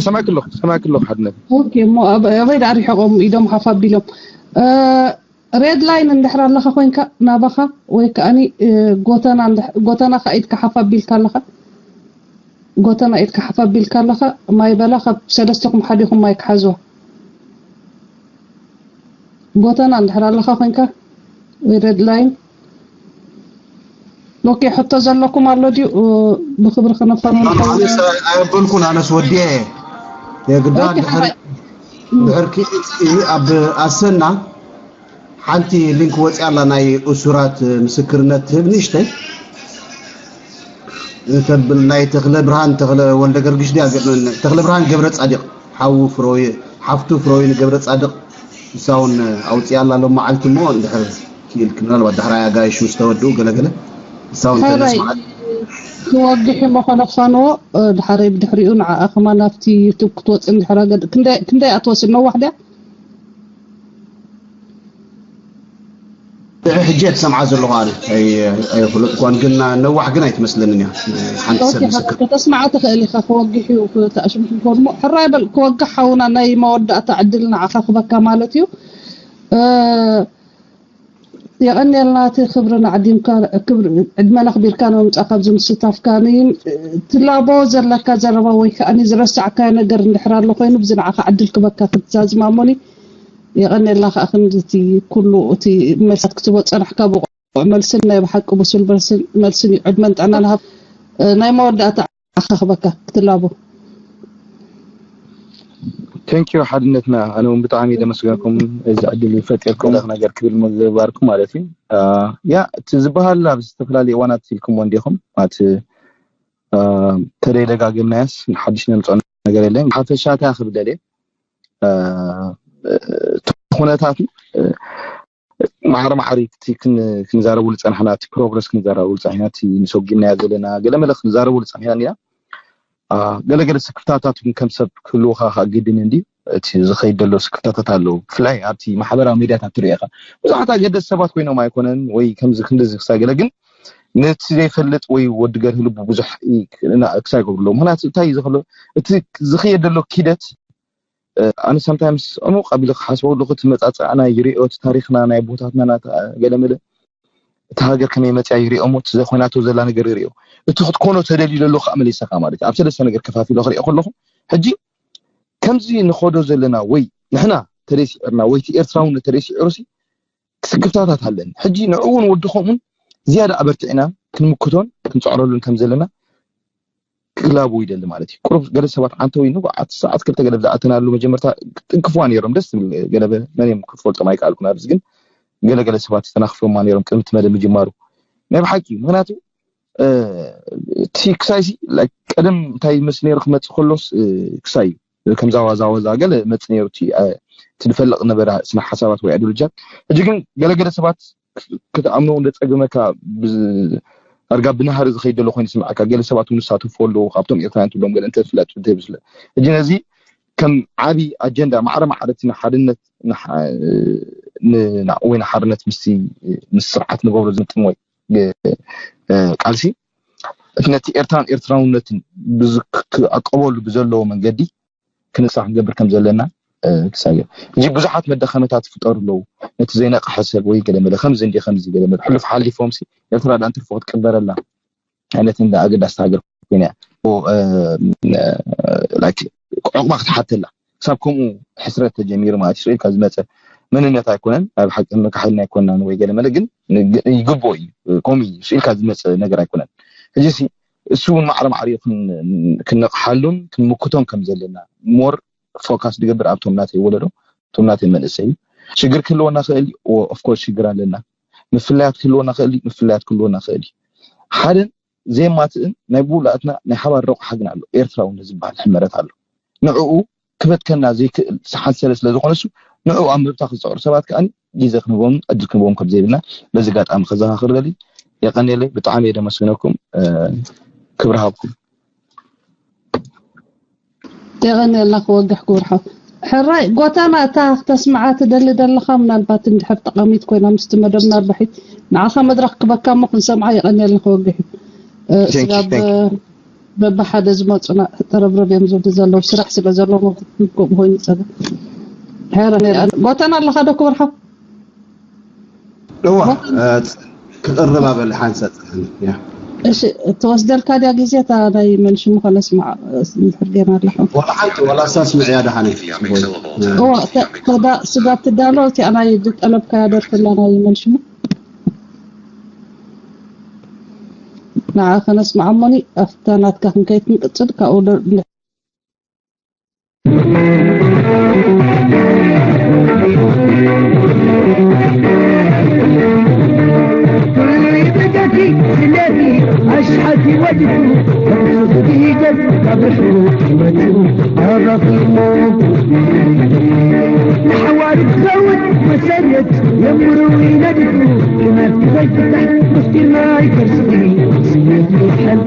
ሰማዕክ ኣለኹ፣ ሰማዕክ ኣለኹ ሓድነት። ኦኬ፣ እሞ ኣበይ ደኣ ሪሕቆም ኢዶም ሓፍ ኣቢሎም? ሬድ ላይን እንድሕር ኣለኻ ኮይንካ ናባኻ ወይ ከኣኒ ጎተና ከኣ ኢድካ ሓፍ ኣቢልካ ኣለኻ፣ ጎተና ኢድካ ሓፍ ኣቢልካ ኣለኻ። ማይ በላ፣ ካብ ሰለስተኹም ሓዲኹም ማይ ክሓዝዋ። ጎተና እንድሕር ኣለኻ ኮይንካ ወይ ሬድ ላይን። ኦኬ፣ ሕቶ ዘለኩም ኣሎ ድዩ? ብክብሪ ክነፈርም ኣነስ ኣየበልኩን፣ ኣነስ ወዲኤ የግዳ ድሕር ድሕር ኣብ ኣሰና ሓንቲ ሊንክ ወፂኣ ኣላ፣ ናይ እሱራት ምስክርነት ትህብ ንእሽተይ። ተብል ናይ ተክለ ብርሃን፣ ተክለ ወልደ ገርግሽ ድያ? ተክለ ብርሃን ገብረ ጻድቅ ሓዉ ፍሮይ ሓፍቱ ፍሮይ ንገብረ ጻድቅ ንሳውን ኣውፅያ ኣላ ሎም መዓልቲ። እሞ እንድሕር ክኢልክ ምናልባት ዳሕራይ ኣጋይሽ ምስ ተወድኡ ገለገለ ንሳውን ተነስማዓት ክወግሕ እሞ ከነፋንዎ ድሓረይ ብድሕሪኡ ንዓኣ ከማን ኣብቲ ዩቱብ ክትወፅእ እንድሕር ኣገድ ክንደይ ኣትወስድ ነዋሕ ድያ? ሕጂ እየ ትሰምዓ ዘለኹ ኣነ ኣይፈለጥኳን፣ ግን ነዋሕ ግን ኣይትመስለንን እያ። ሓንቲ ሰብ ምስክር ከተስማዓ ትኽእል ኢኻ። ክወግሕ እዩ ተኣሽምሽ ኮድሞ ሕራይ በል ክወግሕ ሓውና ናይ መወዳእታ ዕድል ንዓኻ ክበካ ማለት እዩ። የቐንየልና እቲ ክብሪ ናዕዲምካ ዕድመን ኣኽቢርካ ንምምፃእ ካብዚ ምስታፍካ ትላቦ ዘለካ ዘረባ ወይ ከዓ ዝረሳዕካዮ ነገር እንድሕር ኣሎ ኮይኑ ብዚ ንዓኻ ዕድል ክበካ ክትዛዝማ እሞኒ የቐንየልና ከዓ ክንዲ እቲ ኩሉ እቲ መልሳት ክትቦ ፀናሕካ ብቑዕ መልስን ናይ ብሓቂ ብሱል መልስን እዩ። ዕድመን ጥዕናን ሃብ ናይ መወዳእታ ኣኻኽበካ ክትላቦ Thank you ሓድነትና። ኣነ እውን ብጣዕሚ ደመስገንኩም እዚ ዕድል ፈጢርኩም ነገር ክብል ምግባርኩም ማለት እዩ። ያ እቲ ዝበሃል ኣብ ዝተፈላለዩ እዋናት ኢልኩምዎ እንዲኹም ማለት ተደይደጋገምናያስ ንሓድሽ ነምፅኦ ነገር የለን። ሓፈሻታ ክብደል ኩነታት ማዕረ ማዕሪቲ ክንዛረብሉ ፀናሕና፣ እቲ ፕሮግረስ ክንዛረብሉ ፀኒሕና፣ እቲ ንሰጉምናዮ ዘለና ገለመለ ክንዛረብሉ ፀኒሕና ኢና። ገለገለ ስክፍታታት እውን ከም ሰብ ክህልውካ ከዓ ግድን እንዲ እቲ ዝኸይድ ዘሎ ስክፍታታት ኣለዉ። ብፍላይ ኣብቲ ማሕበራዊ ሚዲያታት ትሪኦ ኢኻ ብዙሓት ኣገደስ ሰባት ኮይኖም ኣይኮነን ወይ ከምዚ ክንድዚ ክሳይ ገለ ግን ነቲ ዘይፈልጥ ወይ ወዲ ገርህ ልቡ ብዙሕ ክሳይ ገብርሎ ምክንያቱ እንታይ እዩ ዝኽሎ እቲ ዝኸየድ ዘሎ ኪደት ኣነ sometimes ዕሙቕ ኣቢለ ክሓስበው ኣለኹ። እቲ መጻጽዕና ይሪኦ፣ እቲ ታሪኽና፣ ናይ ኣቦታትና ናታ ገለመለ እቲ ሃገር ከመይ መጽያ ይሪኦ እሞ እቲ ዘይኮይናቶ ዘላ ነገር ይሪኦ። እቲ ክትኮኖ ተደልዩ ዘሎ ከዓ መሊሰካ ማለት እዩ። ኣብ ሰለስተ ነገር ከፋፊሎ ክሪኦ ከለኹ ሕጂ ከምዚ ንኸዶ ዘለና ወይ ንሕና ተደይ ስዒርና ወይ እቲ ኤርትራውነት ተደይ ስዒሩሲ ስክፍታታት ኣለኒ። ሕጂ ንዕኡ እውን ወዲ ከምኡን ዝያዳ ኣበርቲዕና ክንምክቶን ክንፅዕረሉን ከም ዘለና ክላቡ ይደሊ ማለት እዩ። ቁሩብ ገለ ሰባት ዓንተው ንጉዓት ሰዓት ክልተ ገለ ብዝኣተናሉ መጀመርታ ጥንክፍዋ ነይሮም ደስ ዝብል ገለ መን እዮም ክትፈልጦም ኣይከኣልኩን። ኣብዚ ግን ገለ ገለ ሰባት ተናኽፎማ ነይሮም ቅድሚ እቲ መደብ ምጅማሩ ናይ ብሓቂ ምክንያቱ እቲ ክሳይሲ ቀደም እንታይ መስል ነይሩ ክመፅእ ከሎስ ክሳይ እዩ ከምዛ ዋዛ ዋዛ ገለ መፅ ነይሩ እቲ ዝፈልቕ ነበረ ስነ ሓሳባት ወይ ኣድሎጃት ሕጂ ግን ገለገለ ሰባት ክትኣምኖ እንደ ጸገመካ ኣርጋ ብናሃሪ ዝኸይድ ዘሎ ኮይኑ ስምዓካ ገለ ሰባት እውን ዝሳተፉ ኣለዉ ካብቶም ኤርትራውያን ትብሎም ገለ እንተ ፍለጥ ዘይብስለ ሕጂ ነዚ ከም ዓቢ ኣጀንዳ ማዕረ ማዕረ እቲ ንሓድነት ወይ ንሓርነት ምስ ምስ ስርዓት ንገብሮ ዝምጥን ወይ ቃልሲ እቲ ነቲ ኤርትራን ኤርትራውነትን ክዕቀበሉ ብዘለዎ መንገዲ ክንሳ ክንገብር ከም ዘለና ክሳየ እዚ ብዙሓት መዳኸመታት ይፍጠሩ ኣለዉ። ነቲ ዘይነቕሐ ሰብ ወይ ገለመለ ከምዚ እንዲ ከምዚ ገለመለ ሕሉፍ ሓሊፎም ሲ ኤርትራ ዳ እንትርፎ ክትቅበረላ ዓይነት እንዳ ኣገዳስቲ ሃገር ኮይና እያ። ላይክ ዕቑባ ክትሓተላ ክሳብ ከምኡ ሕስረት ተጀሚሩ ማለት እዩ። ስኢልካ ዝመፀ መንነት ኣይኮነን። ኣብ ሓቂ መካሓልና ኣይኮናን ወይ ገለ መለ ግን ይግብኦ እዩ። ከምኡ እዩ። ስኢልካ ዝመፀ ነገር ኣይኮነን። ሕጂ ሲ እሱ እውን ማዕረ ማዕሪኡ ክን- ክነቕሓሉን ክንምክቶን ከም ዘለና ሞር ፎካስ ዝገብር ኣብቶም ናተይ ወለዶ እቶም ናተይ መንእሰይ እዩ። ሽግር ክህልወና ክእል እዩ። ኦፍኮርስ ሽግር ኣለና። ምፍላያት ክህልወና ክእል እዩ። ምፍላያት ክህልወና ክእል እዩ። ሓደን ዘየማትእን ናይ ብውላእትና ናይ ሓባር ረቑሓ ግን ኣሎ። ኤርትራውነት ዝበሃል ሕመረት ኣሎ። ንዕኡ ክበትከና ዘይክእል ሰሓን ሰለ ስለ ዝኾነ እሱ ንዕኡ ኣብ ምህብታ ክፅዕሩ ሰባት ከኣ ግዜ ክንህቦም ዕድል ክንህቦም ከም ዘይብልና በዚ ኣጋጣሚ ከዘኻኽር ደሊ። የቐንየለይ። ብጣዕሚ እየ ደመስግነኩም። ክብሪ ሃብኩም። የቐንየልና ክወግሕ ክብርሖ ሕራይ ጎተና እታ ክተስምዓ ትደሊ ደለኻ ምናልባት እንድሕር ጠቐሚት ኮይና ምስቲ መደብ ምናልባሒት ንዓኻ መድረኽ ክበካ እሞ ክንሰምዓ የቐንየልና ክወግሕ እዩ። ስጋብ በብሓደ ዝመፁና ጥርብርብ እዮም ዝብሉ ዘለዉ ስራሕ ስለ ዘለዎም ከምኡ ኮይኑ ይፀገም። ጎተና ኣለኻ ዶ ክብርሖ? እዋ ክቕርብ ኣበል ሓንሳእ ያ እሺ ትወስደልካ ድያ ግዜ እታ ናይ መን ሽሙ ከነስማዕ እንድሕር ጌና ኣለኹ ወላ ሓንቲ ወላ እሳ ስምዕያ ደሓነ እዋ ተዳ ስጋብ ትዳሎ እቲኣ ናይ ዝጠለብካያ ደርፊ ኣላ ናይ መን ሽሙ ንዓ ከነስማዓ እሞኒ ኣብታ ናትካ ክንከይድ ክንቅፅል ካብኡ ስለዚ ኣሽሓት ይወድቁ ከምዚ ገብ ካብ ርሑቕ ይመጹ ኣራኺሞ ንሓዋሩ ክኸውን መሰረት የምሩ ይነድፉ ክመት ክፈትታሕ ምስጢር ናይ ከርስኺ ስሜት ይሓል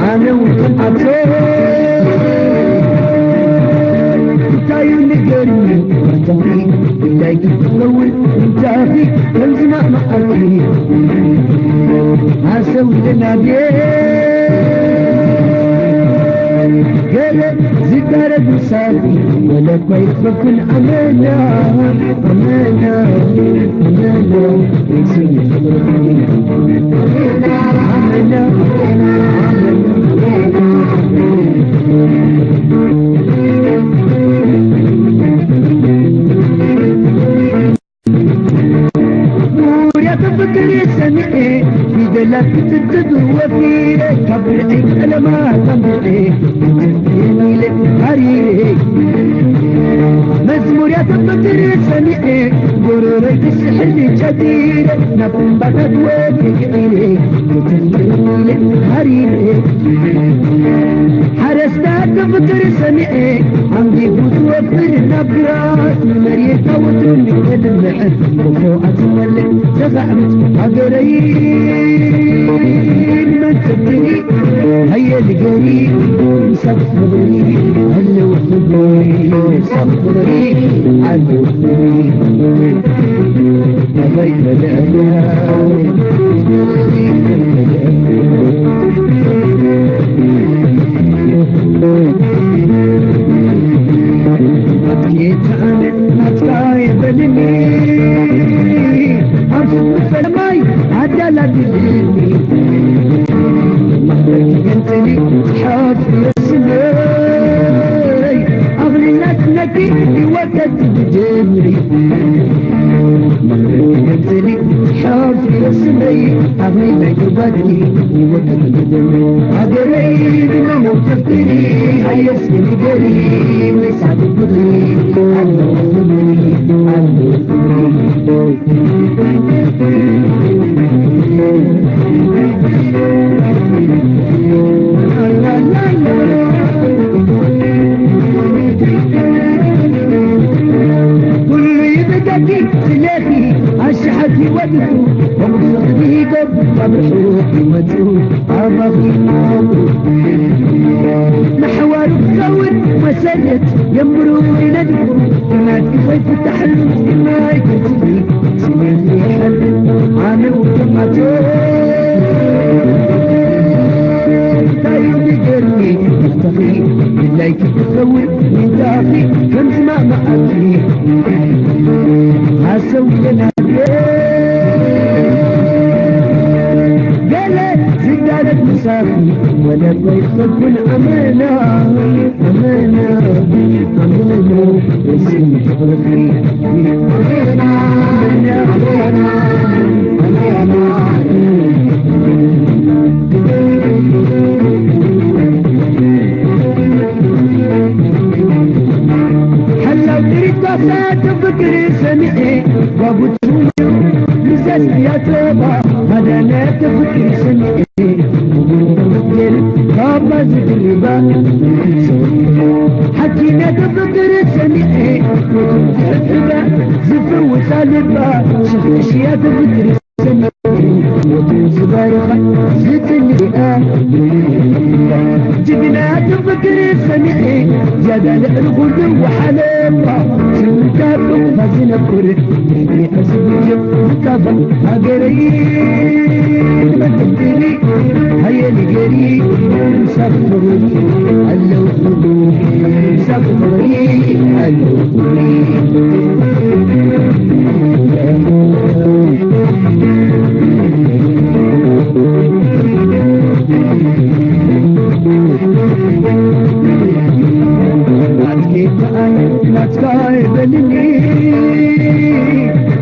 ኣነ ውጥን ኣቶ እንታይ ንገርኒ ወርተኺ እንታይ ክትኸውን እንታኺ ከምዚ ማእማኣኪ ኣሰው ደናዴ ገለ ዝዳረግ ምሳኺ ወለኳ ይትፈኩን ኣመና ኣመና ኣመና ዛረብ ምሳኺ ወለበይ ጽጉን ኣመና፣ ኣመና፣ ኣመና፣ እስኪ ትኹርኺ። ኣመና፣ ኣመና፣ ኣመና፣ ኣመና። ሓላው ጥሪት ኳሳት ፍቅሪ ሰሚዐ ጓጉት ልዘዝያ ጸባ ማዳነት ፍቅሪ ሰሚዐ ካባ ዝድርባ ሓኪመት ፍቅሪ ሰሚዐ ዝሕባ ዝፍውሳ ልባ ሽኽሽያት ፍቅሪ ዝባርኻ ዝትልኣ ጅግና ፍቅሪ ሰሚዐ ዝያዳ ልዕሊ ኩሉ ወሓለባ ስምካ ጥቕማ ዝነብር ሕዝቢ ዝካፋ ሃገረይ መቀትሊ ሃየ ንገሪ ሳብ ፍቕሪ ኣለውኹ ሳብ ፍቕሪ ኣለውኹ ናትካ ይበልኒ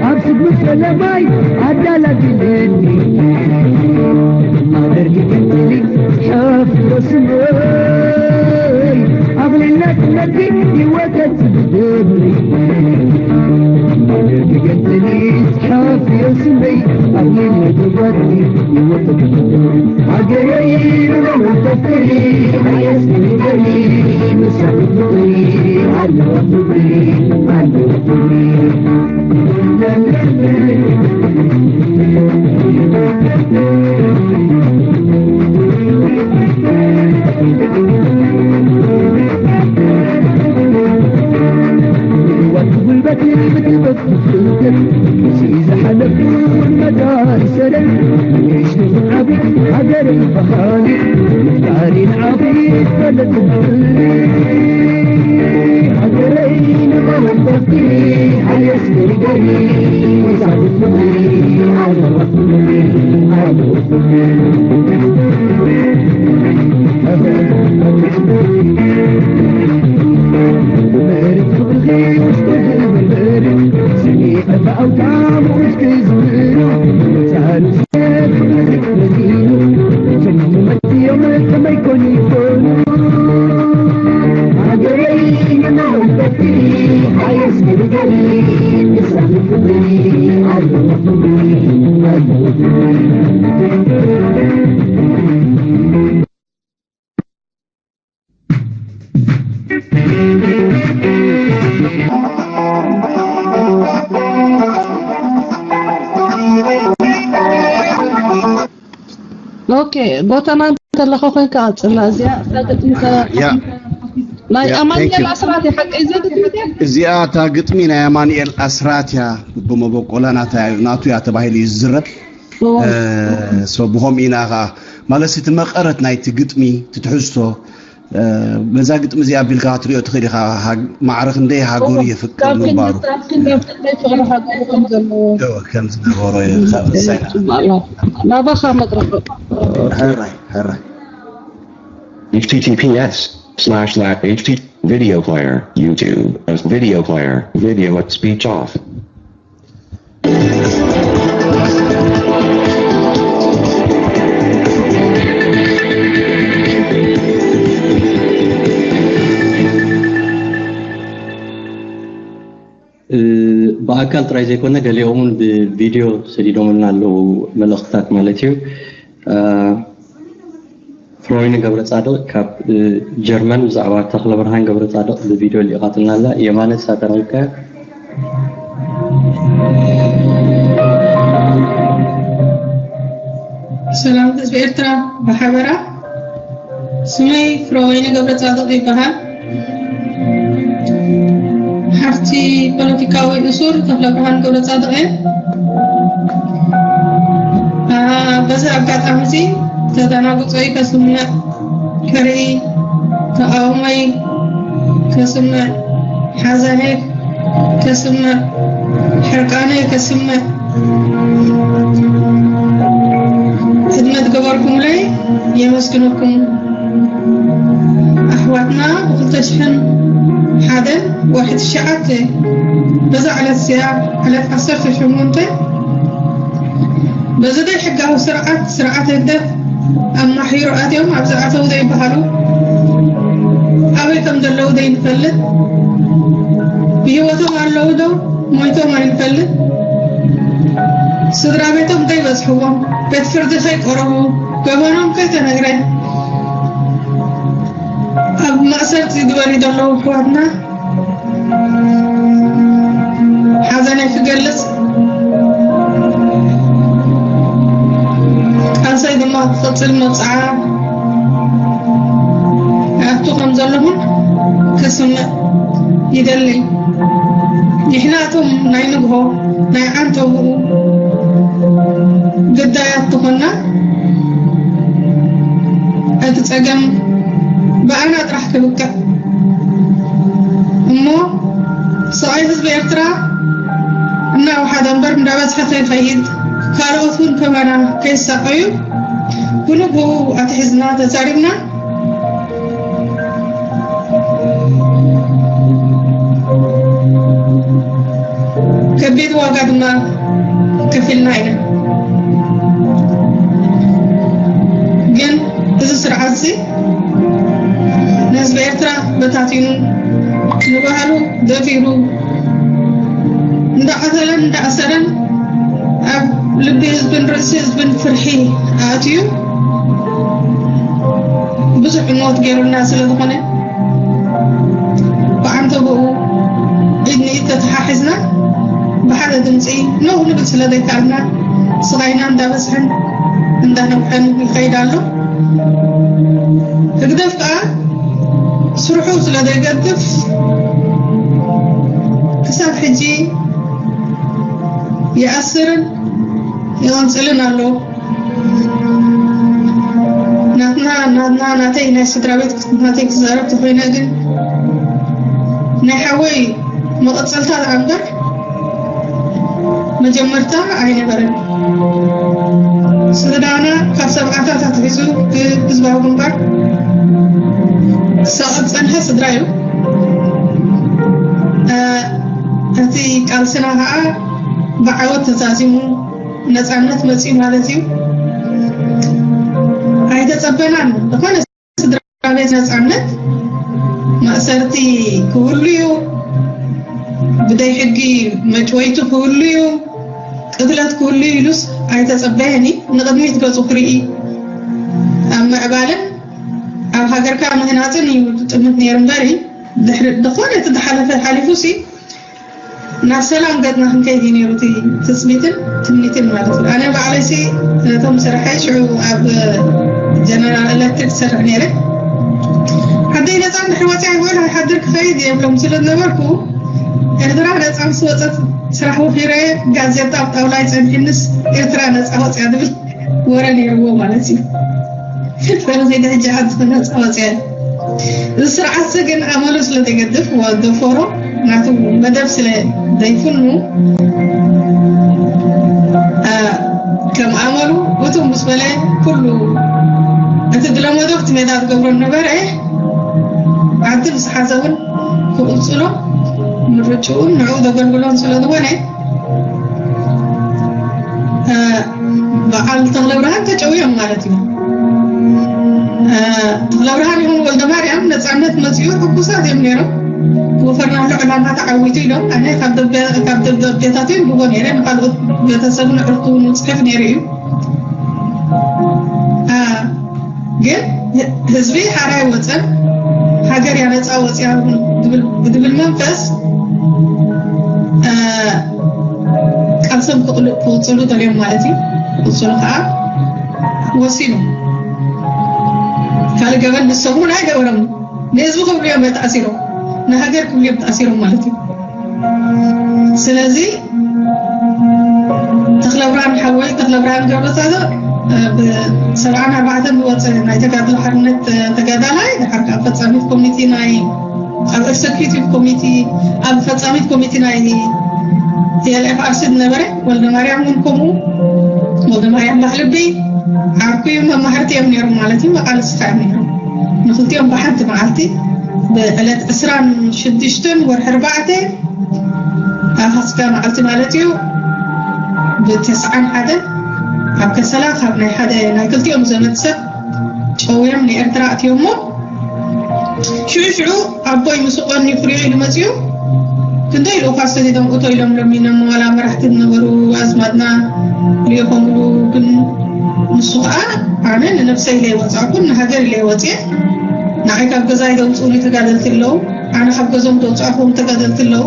ኣብ ስግሚ ፈለማይ ኣዳላድልኒ ማደርጊ ገንትሊ ጽሐፍ ዶ ስመይ ኣኽሊልነት ነቲ ህይወተት ዝብኒ ማደርጊ ገንትሊ ጽሐፍ ዶ ስመይ ኣኽሊልነት ነቲ ህይወተት ዝብኒ ሃገረይ ንመውተፍሪ ኣየስንገሪ ምሳፍሪ ኣለዋ ፍቅሪ ኣለዋ ፍቅሪ ዝሓለፉን መዳይ ሰለል ንእሽቶ ዓቢ ሃገር ባህሊ ምፍጣሪ ንዓቢ ፈለጥ ሃገረይ ንመወዳእቲ ሓየስ ገሪገሪ ወይዛ ብፍቕሪ ኣለዋ ፍቕሪ ኣለዋ ፍቕሪ ኦኬ፣ ጎተና እንተለኻ ኮንካ ቀጽላ። እዚኣ እታ ግጥሚ ከ-፣ ያ። ናይ ያ፣ ኣማኑኤል thank you። ኣስራት እያ፣ ሓቀይ ዘግጥምትያ? እዚኣ እታ ግጥሚ ናይ ኣማኑኤል ኣስራት እያ። ብመበቆላ ናታ-፣ ናቱ እያ ተባሂሉ እዩ ዝዝረብ። እዎ። እ፣ so ብኸምኡ ኢና ኸዓ፣ ማለት እቲ መቐረት ናይቲ ግጥሚ፣ እቲ ትሕዝቶ፣ እ፣ በዛ ግጥሚ እዚኣ ኣቢልካ ክትሪኦ ትኽእል ኢኻ። ሃግ-፣ ማዕረ ክንደይ ሃገሩ እዎ። የፍቅር ካብ ምንባሩ። ኤርትራ ክንደይ ፍቕሪ ሃገሩ ከም ዘለዎ። እዎ፣ ከም ዝነበሮ እዩ። እዎ፣ ወሳኝ። ጽቡቕ ኣሎ። ናባኻ መድረኽ። ሕራይ፣ ሕራይ። H T T P S slash slash H T video player, YouTube, video player, video speech off. እ፣ ብኣካል ጥራይ ዘይኮነ፣ ገሊኦም እውን ብቪድዮ ሰዲዶምልና ኣለዉ፣ መልእኽትታት ማለት እዩ። እ፣ ፍሮይኒ ገብረጻድቕ ካብ፣ እ፣ ጀርመን ብዛዕባ ተኽለብርሃን ገብረጻድቕ ብቪድዮ ልኢኻትልና ኣላ። የማነ፣ ንሳ ተረኺብካያ? ሰላም ህዝቢ ኤርትራ ብሓበራ። ስመይ ፍረወይኒ ገብረጻድቕ ይበሃል። ሓፍቲ ፖለቲካዊ እሱር ተኽለብርሃን ገብረጻድቕ እየ። ኣ፣ በዚ ኣጋጣሚ እዚ ተደናግጾይ ከስምዕ፣ ከርኢ፣ ተቓውሞይ ከስምዕ፣ ሓዘነይ ከስምዕ፣ ሕርቃነይ ከስምዕ፣ ዕድመ ዝገበርኩምለይ የመስግነኩም ኣሕዋትና። ብ ክልተ ሽሕን ሓደን ወርሒ ትሽዓተ በዛ ዕለት እዚኣ፣ ዕለት ዓሰርተ ሸሞንተ፣ በዚ ዘይሕጋዊ ስርዓት፣ ስርዓት ህግደፍ ኣማሒሩ ኣትዮም ኣብዚ ኣተው ዘይበሃሉ፣ ኣበይ ከም ዘለዉ ዘይንፈልጥ፣ ብህይወቶም ኣለዉ ዶ ሞይቶም ኣይንፈልጥ፣ ስድራ ቤቶም ዘይበጽሕዎም፣ ቤት ፍርዲ ከይቀረቡ፣ ገበኖም ከይተነግረ፣ ኣብ ማእሰርቲ ዝበልዩ ዘለዉ ኣሕዋትና ሓዘነይ ክገልጽ፣ ቃልሰይ ድማ ክቕጽል መብጽዓ ይኣቱ ከም ዘለኹን ክስምዕ ይደሊ። ንሕና እቶም ናይ ንግሆ፣ ናይ ዓንተብኡ ግዳያት ተኾንና፣ እቲ ጸገም ብኣና ጥራሕ ክብቅዕ እሞ፣ ስቓይ ህዝቢ ኤርትራ እናወሓደ እምበር እንዳበዝሐ ከይኸይድ፣ ካልኦት እውን ከማና ከይሳቐዩ፣ ብንግሆ ኣትሒዝና ተዛሪብና፣ ከቢድ ዋጋ ድማ ከፊልና ኢና። ግን እዚ ስርዓት እዚ ንህዝቢ ኤርትራ በታቲኑ፣ ንባህሉ ደፊሩ፣ እንዳቐተለን እንዳኣሰረን፣ ኣብ ልቢ ህዝብን ርእሲ ህዝብን ፍርሒ ኣእትዩ፣ ብዙሕ ዕንወት ገይሩልና ስለ ዝኾነ፣ ብዓንተቦኡ ኢድ ንኢድ ተተሓሒዝና፣ ብሓደ ድምፂ ኖህ ንብል ስለ ዘይከኣልና፣ ስቓይና እንዳበዝሐን እንዳነውሐን ይኸይድ ኣሎ። ህግደፍ ከዓ ስርሑ ስለ ዘይገድፍ፣ ክሳብ ሕጂ ይኣስርን ይቕንጽልን ኣሎ። ናትና፣ ናትና፣ ናተይ፣ ናይ ስድራ ቤት ናተይ ክዛረብ ተኾይነ ግን፣ ናይ ሓወይ መቐጸልታ ደኣ እምበር መጀመርታ ኣይነበረን። ስድራና ካብ ሰብዓታት ኣትሒዙ ብህዝባዊ ግንባር ክሳቐ ዝጸንሐ ስድራ እዩ። እ፣ እቲ ቃልስና ኸዓ ብዓወት ተዛዚሙ ነጻነት መጺኡ ማለት እዩ። ኣይተጸበናን። ዝኾነ ስድራ ቤት ነጻነት፣ ማእሰርቲ ክህሉ እዩ፣ ብደይ ሕጊ መጭወይቲ ክህሉ እዩ፣ ቅትለት ክህሉ እዩ ኢሉስ ኣይተጸበየን እዩ። ንቕድሚት ገጹ ክርኢ፣ ኣብ ምዕባለን ኣብ ሃገርካ ምህናጽን እዩ ጥምት ነይሩ እምበሪ፣ ድሕሪ ዝኾነ እቲ ዝሓለፈ ሓሊፉ ሲ ናብ ሰላም ገጽና ክንከይድ እዩ ነይሩ እቲ ትጽቢትን ትምኒትን ማለት እዩ። ኣነ ባዕለይሲ ነቶም ስርሐይ ሽዑ ኣብ ጀነራል ኤሌክትሪክ ዝሰርሕ ነይረ። ዓደይ ነጻ እንድሕር ወጽያ ይበል ኣይሓድር ክኸይድ እየ ይብሎም ስለ ዝነበርኩ፣ ኤርትራ ነጻ ምስ ወጸት ስራሕ ወፊረ ጋዜጣ ኣብ ጣውላይ ጸኒሕንስ ኤርትራ ነጻ ወጽያ ዝብል ወረ ነይርዎ ማለት እዩ። ስለዚ ሕጂ ዓዲ ነጻ ወጽያ። እዚ ስርዓት እዚ ግን ኣመሉ ስለ ዘይገድፍ፣ ወዲ ፎሮ ናቱ መደብ ስለ ዘይፍኑ፣ አ፣ ከም ኣመሉ ውትው ምስ በለ፣ ኩሉ እቲ ዝለመዶ ኣብቲ ሜዳ ዝገብሮ ነበረ። ዓዲ ምስ ሓዘ እውን ክቕጽሎ ምርጭኡን ንዕኡ ዘገልግሎን ስለ ዝኾነ፣ አ፣ በዓል ተኽለ ብርሃን ተጨውዮም ማለት እዩ። አ፣ ተኽለ ብርሃን ይኹን ወልደ ማርያም ነጻነት መጺኡ ሕጉሳት እዮም ነይሮም። ወፈርናሉ ዕላማ ተዓዊቱ ኢሎም፣ ኣነ ካብ ደበ-፣ ካብ ደብዳቤታት ይንብቦ ነይረ፣ ንኻልኦት ቤተሰብን ኣዕሩኽቲ እውን ይጽሕፍ ነይሩ እዩ። አ፣ ግን ህዝቢ ሓራ ኣይወጸን፣ ሃገር እያ ነጻ ወጺያ ብድብል-፣ ብድብል መንፈስ፣ አ፣ ቃልሶም ክቕሉ-፣ ክቕጽሉ ደልዮም ማለት እዩ። ክቕጽሉ ከዓ ወሲኑ። ካልእ ገበን ንሶም እውን ኣይገበሮም። ንህዝቢ ክብሉ እዮም ተኣሲሮም፣ ንሃገር ክብሉ እዮም ተኣሲሮም ማለት እዩ። ስለዚ ተኽለብርሃን ሓወይ፣ ተኽለብርሃን ገብረጻድቕ፣ እ፣ ብ-፣ ሰብዓን ኣርባዕተን ዝወጸ ናይ ተጋድሎ ሓርነት፣ እ፣ ተጋዳላይ፣ ድሓር ከዓ ፈጻሚት ኮሚቴ ናይ፣ ኣብ ኤክሰኪዩቲቭ ኮሚቴ፣ ኣብ ፈጻሚት ኮሚቴ ናይ ቲ ኤል ኤፍ ኣር ሲ ዝነበረ፣ ወልደ ማርያም እውን ከምኡ፣ ወልደማርያም ባህልቢ ዓርኩ እዩ። መማህርቲ እዮም ነይሮም ማለት እዩ። መቓልስቲ እዮም ነይሮም። ንክልቲኦም ብሓንቲ መዓልቲ ብዕለት ዕስራን ሽዱሽተን ወርሒ ኣርባዕተ ኣብ ፋሲካ መዓልቲ ማለት እዩ። ብተስዓን ሓደ ኣብ ከሰላ ካብ ናይ ሓደ ናይ ክልቲኦም ዘመድ ሰብ ጨውዮም ንኤርትራ ኣትዮሞ። ሽዑ ሽዑ ኣቦይ ምስ ቀኒ ክሪኦ ኢሉ መፅኡ። ክንደይ ኢሉ እኳ ሰዲዶም እቶ ኢሎም ለሚኖም፣ ዋላ መራሕቲ ዝነበሩ ኣዝማድና ሪኦምሉ። ግን ንሱ ከዓ ኣነ ንነብሰይ ኢለ ይወፃእኩን ንሃገር ኢለ ይወፅየ። ንዓይ ካብ ገዛ ይደውፅኡኒ ተጋደልቲ ኣለዉ። ኣነ ካብ ገዞም ደውፃእኩም ተጋደልቲ ኣለዉ።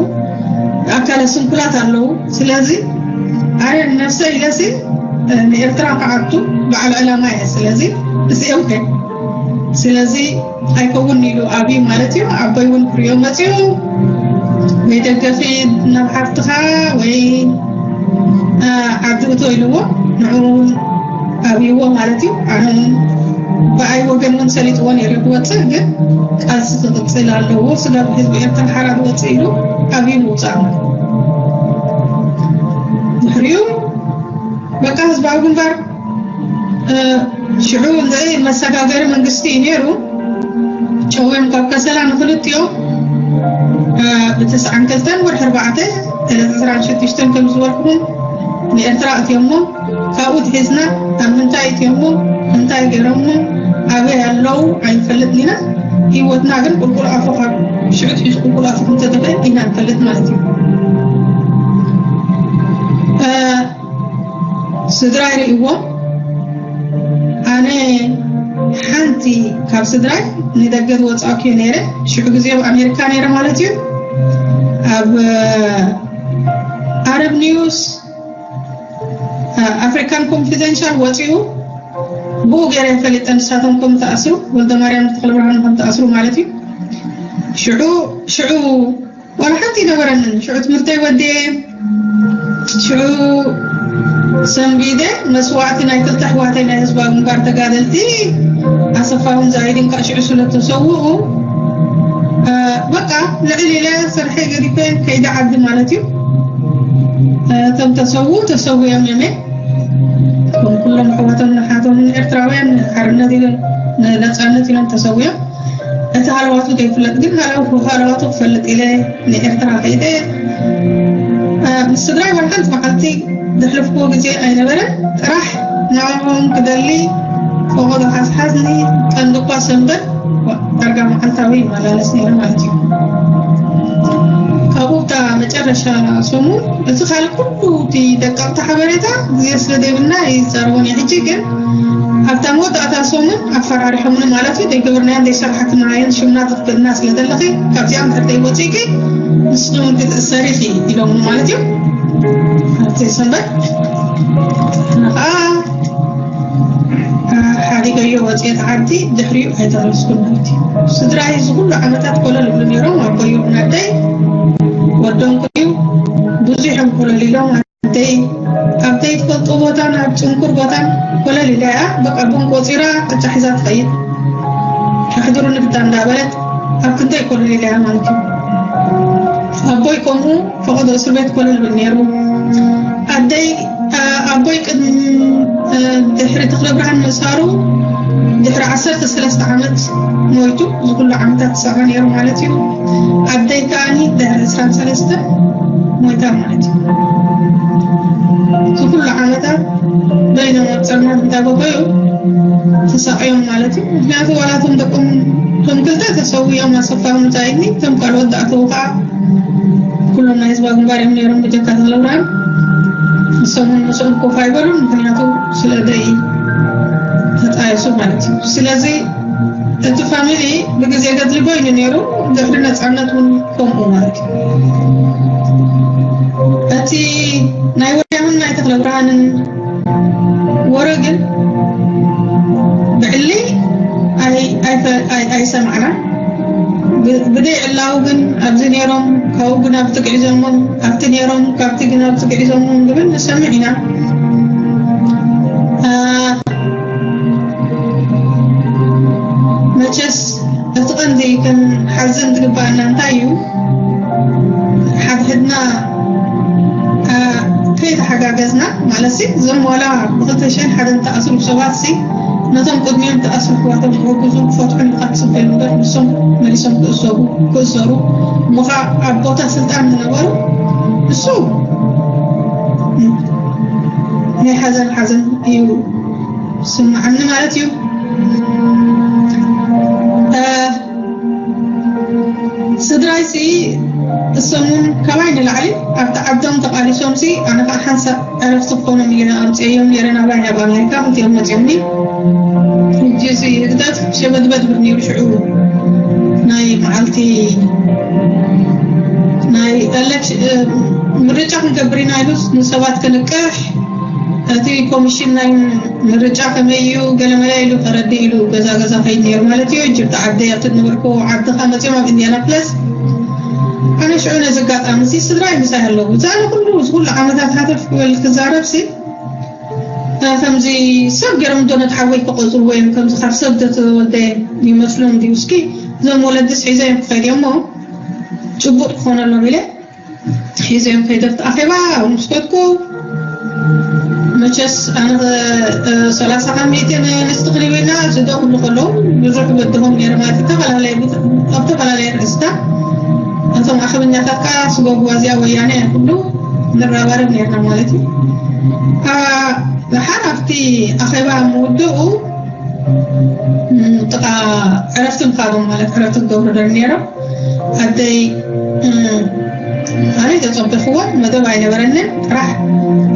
ኣካለ ስንኩላት ኣለዉ። ስለዚ ኣነ ንነብሰይ ኢለሲ ንኤርትራ ክኣቱ በዓል ዕላማ እየ። ስለዚ እዚኦም ከ ስለዚ ኣይከውን ኢሉ ኣብዩ ማለት እዩ። ኣቦይ እውን ክሪኦ መፅኡ። ወይ ደገፊ ናብ ሓፍትኻ ወይ ዓዲ እቶ ኢልዎ ንዕኡ እውን ኣብይዎ ማለት እዩ። ኣነ እውን ብኣይ ወገን እውን ሰሊጥዎ ነይሩ ክወፅእ፣ ግን ቃልሲ ክቕፅል ኣለዎ፣ ስጋብ ህዝቢ ኤርትራ ሓራ ክወፅእ ኢሉ ኣብዩ ምውፃእ። ድሕሪኡ በቃ ህዝባዊ ግንባር ሽዑ እንዘይ መሰጋገሪ መንግስቲ እዩ ነይሩ። ጨውዮም ካብ ከሰላ ንክልቲኦም ብተስዓን ክልተን ወርሒ ኣርባዕተ ዕለት ዕስራን ሽዱሽተን ከም ዝበልኩኹም ንኤርትራ ኣትዮሞ። ካብኡ ትሒዝና ኣብ ምንታይ ኣትዮሞ፣ እንታይ ገይሮሞ፣ ኣበይ ኣለዉ ኣይንፈልጥን ኢና። ህይወትና ግን ቁልቁል ኣፎ ካብ ሽዑ ትሒዙ ቁልቁል ኣፎ ከምተደፈ ኢና ንፈልጥ ማለት እዩ። ስድራይ ርእይዎም። ኣነ ሓንቲ ካብ ስድራይ ንደገ ዝወፃእኩ ነይረ። ሽዑ ግዜ ኣብ ኣሜሪካ ነይረ ማለት እዩ። ኣብ ኣረብ ኒውስ ኣፍሪካን ኮንፊደንሻል ወፂኡ። ብኡ ገይረ ፈሊጠ ንሳቶም ከም ተኣስሩ፣ ወልደ ማርያም ተክለ ብርሃን ከም ተኣስሩ ማለት እዩ። ሽዑ ሽዑ ዋላ ሓንቲ ይነበረንን። ሽዑ ትምህርተይ ወዲየ፣ ሽዑ ሰንቢደ መስዋዕቲ ናይ ክልተ ኣሕዋተይ ናይ ህዝባዊ ግንባር ተጋደልቲ ኣሰፋውን ዛይድን ከዓ ሽዑ ስለ ተሰውኡ በቃ ልዕል ኢለ ስርሐይ ገዲፈ ከይደ ዓዲ ማለት እዩ። እቶም ተሰውኡ ተሰዊኦም እዮም። ከም ኩሎም ኣሕዋቶም ንሓቶም ንኤርትራውያን ንሓርነት ኢሎም ንነፃነት ኢሎም ተሰዊኦም። እቲ ሃለዋቱ ዘይፍለጥ ግን ሃለዋቱ ክፈልጥ ኢለ ንኤርትራ ከይደ ምስ ስድራይ ዋላ ሓንቲ መዓልቲ ዘሕለፍክዎ ግዜ ኣይነበረን። ጥራሕ ንዕኦም ክደሊ ፈቐዶ ሓዝሓዝኒ ቀንዲ እኳ ሰንበት ዳርጋ መዓልታዊ ይመላለስ ነይረ ማለት እዩ። ካብኡ እታ መጨረሻ ሰሙን እቲ ካልእ ኩሉ እቲ ደቀቕቲ ሓበሬታ ግዜ ስለ ዘይብልና ይዛረቦን እየ። ሕጂ ግን ኣብታ መወዳእታ ሰሙን ኣፈራሪሖምኒ ማለት እዩ። ዘይገበርናዮን ዘይሰራሕክናዮን ሽምና ተኽብልና ስለ ዘለኺ ካብዚኣ እንድሕር ዘይወፂእኪ ንስኺ እውን ክትእሰሪ ኢኺ ኢሎምኒ ማለት እዩ። ኣብቲ ሰንበት ንኸዓ ሓዲገዮ ወፅኤ ዓዲ ድሕሪኡ ኣይተመለስኩን ማለት እዩ። ስድራይ እዚ ኩሉ ዓመታት ኮለል ይብሉ ነይሮም። ኣቦይ ይኹን ኣደይ ወዶም ክሪኡ ብዙሕ እዮም ኮለል ኢሎም። ኣደይ ኣብ ዘይትፈልጦ ቦታን ኣብ ፅንኩር ቦታን ኮለል ኢላ እያ። በቃ ቡን ቆፂራ ቅጫ ሒዛ ትኸይድ። ኣሕድሩኒ ብታ እንዳበለት ኣብ ክንደይ ኮለል ኢላ እያ ማለት እዩ። ኣቦይ ከምኡ ፈቐዶ እስር ቤት ኮለል ይብል ነይሩ። ኣደይ ኣቦይ ቅድሚ ድሕሪ ተኽለ ብርሃን ምእሳሩ ድሕሪ ዓሰርተ ሰለስተ ዓመት ሞይቱ። እዚ ኩሉ ዓመታት ዝሰቐ ነይሩ ማለት እዩ። ኣደይ ከዓኒ ድሕሪ ዕስራን ሰለስተን ሞይታ ማለት እዩ። እዚ ኩሉ ዓመታት በይኖም ኣብ ፀልማት እንዳበከዩ ተሳቕዮም ማለት እዩ። ምክንያቱ ዋላቶም ደቆም እቶም ክልተ ተሰዊኦም ኣሰፋ ምንታይ እቶም ካልኦት ዝኣተዉ ከዓ ኩሎም ናይ ህዝባዊ ግንባር እዮም ነይሮም ብጀካ ተኽለብርሃን። ንሶም እውን ምስኦም ኮፍ ኣይበሉን፣ ምክንያቱ ስለ ደይ ተጣየሱ ማለት እዩ። ስለዚ እቲ ፋሚሊ ብግዜ ገድሊ በይኑ ነይሩ፣ ድሕሪ ነፃነት እውን ከምኡ ማለት እዩ። እቲ ናይ ወያምን ናይ ተኽለብርሃንን ወረ ግን ብዕሊ ኣይሰማዕናን። ብደይ ዕላዊ ግን ኣብዚ ነይሮም ካብኡ ግን ኣብቲ ግዒዞሞም ኣብቲ ነይሮም ካብቲ ግን ኣብቲ ግዒዞሞም ዝብል ንሰምዕ ኢና። መቸስ እቲ ቀንዲ ክንሓዝን ዝግባኣና እንታይ እዩ? ሓድሕድና ዘይተሓጋገዝና ማለት ሲ፣ እዞም ዋላ ብክልተ ሽሕን ሓደን ተኣስሩ ሰባት ሲ፣ ነቶም ቅድሚኦም ተኣስሩ ኣሕዋቶም ክሕግዙ ክፈትሑ ንቃት ጽበዩ እምበር፣ ንሶም መሊሶም ክእሰሩ፣ ክእሰሩ፣ እሞ ኸኣ ኣብ ቦታ ስልጣን ዝነበሩ፣ እሱ ናይ ሓዘን ሓዘን እዩ ዝስምዓኒ ማለት እዩ። እ፣ ስድራይሲ እሶም እውን ካባይ ንላዕሊ ኣብቲ ዓዶም ተቓሊሶምሲ፣ ኣነ ከዓ ሓንሳእ ዕረፍቲ ክኾኖም ኢለ ኣምፅኤዮም ነይረ ናባይ ናብ ኣሜሪካ። ክልቲኦም መፅኦምኒ። ሕጂ እዚ ህግደፍ ሸበድበድ ብር ነይሩ ሽዑ ናይ መዓልቲ ናይ ኤሌክሽ-፣ እ፣ ምርጫ ክንገብር ኢና ኢሉስ ንሰባት ክንቅሕ፣ እቲ ኮሚሽን ናይ ምርጫ ከመይ እዩ ገለመለ ኢሉ ከረድእ ኢሉ ገዛ ገዛ ከይድ ነይሩ ማለት እዩ። ጅብቲ ዓደይ ኣብቲ ዝነበርኩ ዓድኻ መፂኦም ኣብ ኢንዲያናፕለስ። ኣነ ሽዑ ነዚ ኣጋጣሚ እዚ ስድራይ ምሳይ ኣለዉ። እዚ ኣነ ኩሉ፣ እዚ ኩሉ ዓመታት ሃተፍ ክብል ክዛረብ ሲ፣ ከምዚ ሰብ ገይሮም ዶ ነቲ ሓወይ ክቆፅርዎ እዮም? ከምዚ ካብ ሰብ ተተወልደ ይመስሎም ድዩ? እስኪ እዞም ወለድስ ሒዘ እዮም ክኸይድ እዮም እሞ፣ ጭቡጥ ክኾነሎም ኢለ ሒዘ እዮም ከይደ ኣብቲ ኣኼባ። ኣብ ምስ ከድኩ፣ መቸስ ኣነ፣ እ፣ ሰላሳ ካብ ሚእቲ ንስቲ ክንብና፣ እዚ ዶ ክብሉ ከለዉ፣ ብዙሕ በድሆም ነይረ ማለት እዩ። ዝተፈላለየ ቦታ፣ ኣብ ዝተፈላለየ ርእስታ፣ እቶም ኣኸበኛታት ከኣ ስጎጉ እዚኣ ወያነ ኩሉ ንረባረብ ነይርና ማለት እዩ። አ፣ ደሓር ኣብቲ ኣኼባ ምውድኡ፣ ም፣ ጥቓ ዕረፍቲ ምኻዶም ማለት ዕረፍቲ ክገብሩ ዶ ነይሮም። ኣደይ፣ እ፣ ኣነ ተጸበኽዎ መደብ ኣይነበረንን። ጥራሕ፣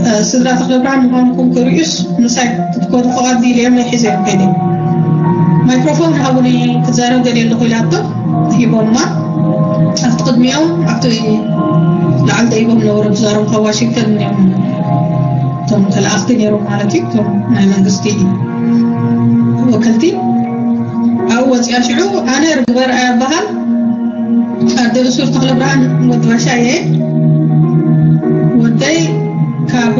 እ፣ ስድራ ተኽለብርሃን ምዃንኩም ክርእዩስ ምሳይ ክትከዱ ፍቓድ ኢለዮም ናይ ሒዘዮም ከይደ። ማይክሮፎን ሃቡኒ ክዛረብ ደልየ ኣለኹ ኢላቶ ሂቦማ። ኣብቲ ቅድሚኦም ኣብቲ ላዕሊ ደይቦም ነበሩ ክዛረቡ ካብ ዋሽንግተን እዮም እቶም ተለኣኽቲ ነይሮም ማለት እዩ። እቶም ናይ መንግስቲ ወከልቲ ኣብኡ ወፂኣ ሽዑ ኣነ ርግበ ረኣያ በሃል ኣደ እሱር ተኽለ ብርሃን ወዲ ባሻ እየ። ወደይ ካብ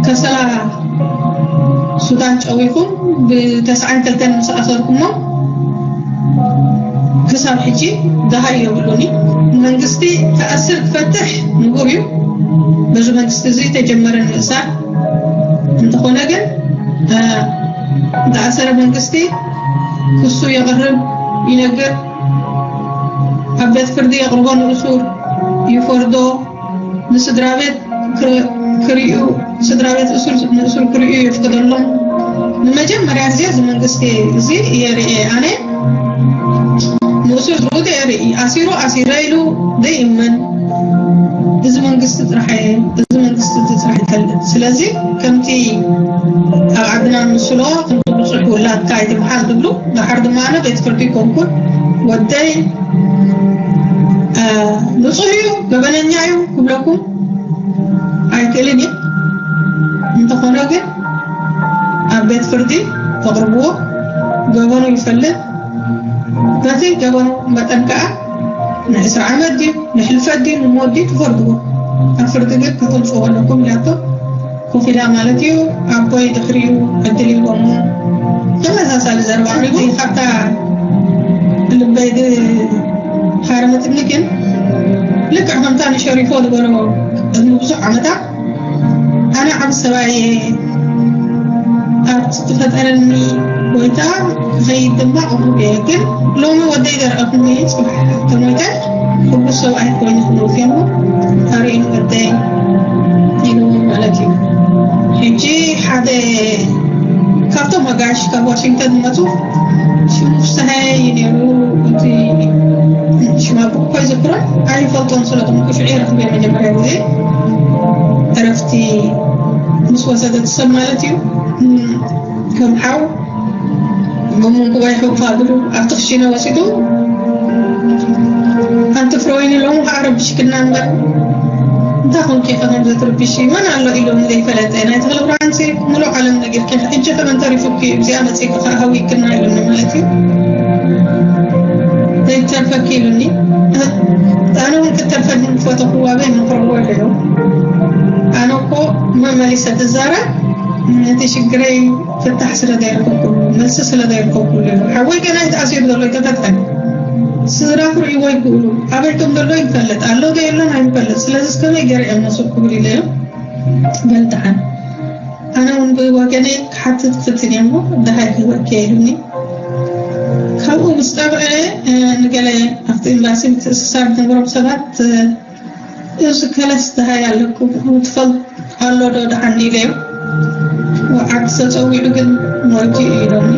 ከሰላ ሱዳን ጨዊኹም ብተስዓን ክልተን ምስ ኣሰርኩሞ ክሳብ ሕጂ ደሃይ የብሉኒ። መንግስቲ ክኣስር ክፈትሕ ንቡር እዩ። በዚ መንግስቲ እዚ ተጀመረ ምእሳር እንተኾነ ግን፣ እ፣ ዝተኣሰረ መንግስቲ ክሱ የቕርብ፣ ይነግር፣ ኣብ ቤት ፍርዲ የቕርቦ፣ ንእሱር ይፈርዶ፣ ንስድራ ቤት ክር-፣ ክርእዩ፣ ስድራ ቤት እሱር፣ ንእሱር ክርእዩ የፍቅደሎም። ንመጀመርያ ግዜ እዚ መንግስቲ እዚ እየ ርእየ። ኣነ ንእሱር ዝብሉ እየ ርኢ። ኣሲሩ ኣሲረ ኢሉ ዘይእመን እዚ መንግስቲ ጥራሕ እየ፣ እዚ መንግስቲ እዚ ጥራሕ ይፈልጥ። ስለዚ ከምቲ ኣብ ዓድና ንስሎ፣ ከምቲ ብጹሕ ውላድካ ኣይትምሓል ዝብሉ፣ ደሓር ድማ ኣነ ቤት ፍርዲ ኣይኮንኩን፣ ወደይ፣ እ፣ ንጹህ እዩ፣ ገበነኛ እዩ ክብለኩም ኣይክእልን እየ። እንተኾነ ግን ኣብ ቤት ፍርዲ ተቕርብዎ፣ ገበኑ ይፈልጥ። በቲ ገበኑ መጠን ከኣ ንዕስራ ዓመት ድዩ፣ ንሕልፈት ድዩ፣ ንሞት ድዩ ትፈርድዎ። ኣብ ፍርዲ ግን ከተምጽእዎ ኣለኩም ኢላቶ ኮፍ ኢላ ማለት እዩ። ኣቦይ ድሕሪኡ ዕድል ሂቦሞ ተመሳሳሊ ዘረባ ኣቕሪቡ። ካብታ ልበይ ዝሃረመትኒ ግን ልክዕ ከምታ ንሸሪፎ ዝበሎ ቅድሚ ብዙሕ ዓመታት ኣነ ዓቢ ሰብኣይ እየ፣ ኣብቲ ዝተፈጠረኒ ጎይታ ክኸይድ ድማ ቅሩብ እየ። ግን ሎሚ ወደይ ዘርኣኹኒ ጽባሕ ተሞይተ ሕጉስ ሰብኣይ ኮይኑ ክንውፊ እሞ ኣርእዩኒ ወደይ ኢሉ ማለት እዩ። ሕጂ ሓደ ካብቶም ኣጋይሽ ካብ ዋሽንግተን ዝመጹ ሽሙ ፍስሃየ እዩ ነይሩ። እቲ ሽማ ብእኮ ይዝክሮ ኣይፈልጦን ስለ ዝኾንኩ ሽዑ ረኽበ መጀመርያ ግዜ ዕረፍቲ ምስ ወሰደ እቲ ሰብ ማለት እዩ። ከም ሓው መሙን ጉባኤ ሕውፋ ብሉ ኣብቲ ክሽነ ወሲዱ ኣንቲ ፍሮይኒ ሎሚ ከዓ ረብሽክና እምበር እንታይ ኮንኪ ኢኻ ከም ዘትርብሺ መን ኣሎ ኢሎም ዘይፈለጠ ናይ ተኽለ ብርሃንሲ ሙሉእ ዓለም ነጊርኪ ሕጂ ከመን ተሪፉኪ እዚኣ መፂእኪ ከዓ ሃዊክና ኢሉኒ ማለት እዩ። ዘይተርፈኪ ኢሉኒ። ኣነ እውን ክትተርፈኒ ፈተኹዋ በይ ምኽረዎ ኢለዮ። ኣነ እኮ መመሊሰ ትዛረብ ነቲ ሽግረይ ፍታሕ ስለ ዘይረከብኩሉ፣ መልሲ ስለ ዘይረከብኩሉ እዩ። ሓወይ ገና እዩ ተኣሲሩ ዘሎ፣ ኣይተፈትሐን። ስድራ ክርእይዎ ይክእሉ። ኣበይ ከም ዘሎ ይፈልጥ፣ ኣሎ ዶ የሎን ኣይንፈልጥ። ስለዚ እስከመይ ገይረ እዮም ነሱ ክብል ኢለዮ። በል ደሓን። ኣነ እውን ብወገነይ ክሓትት ክፍትን እየ እሞ ደሃይ ክህበኪ ኢሉኒ። ካብኡ ምስ ጠብዐ፣ እ፣ ንገለ ኣብቲ ኤምባሲ ምትእስሳር ዝነበሮም ሰባት፣ እ፣ እዚ ከለስ ደሃይ ኣለኩም ትፈልጥ ኣሎ ዶ ደሓን ኢለዮ። ወዓዲ ተጸዊዑ ግን ሞይቱ እዩ ኢሎምኒ።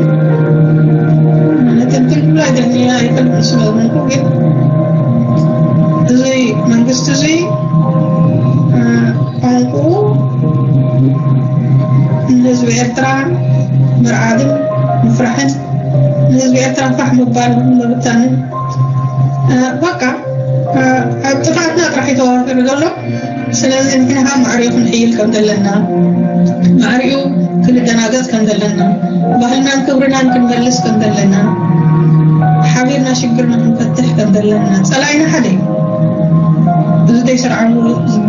ማለት እንትን ብሎ ኣይደለየ ኣይፈልጥን ስለ ዝኾንኩ ግን እዚ መንግስቲ እዚ፣ እ፣ ቋንቋኡ ንህዝቢ ኤርትራ ምርዓድን ምፍራሕን፣ ንህዝቢ ኤርትራ ፋሕ ምባል ምብታንን፣ እ፣ በቃ፣ እ፣ ኣብ ጥፍኣትና ጥራሕ እዩ ተዋፊሩ ዘሎ። ስለዚ ንሕና ከዓ ማዕሪኡ ክንሕይል ከም ዘለና፣ ማዕሪኡ ክንደናገጽ ከም ዘለና፣ ባህልናን ክብርናን ክንመልስ ከም ዘለና፣ ሓቢርና ሽግርና ክንፈትሕ ከም ዘለና፣ ጸላኢና ሓደ እዩ። እዚ ዘይስርዓሙ፣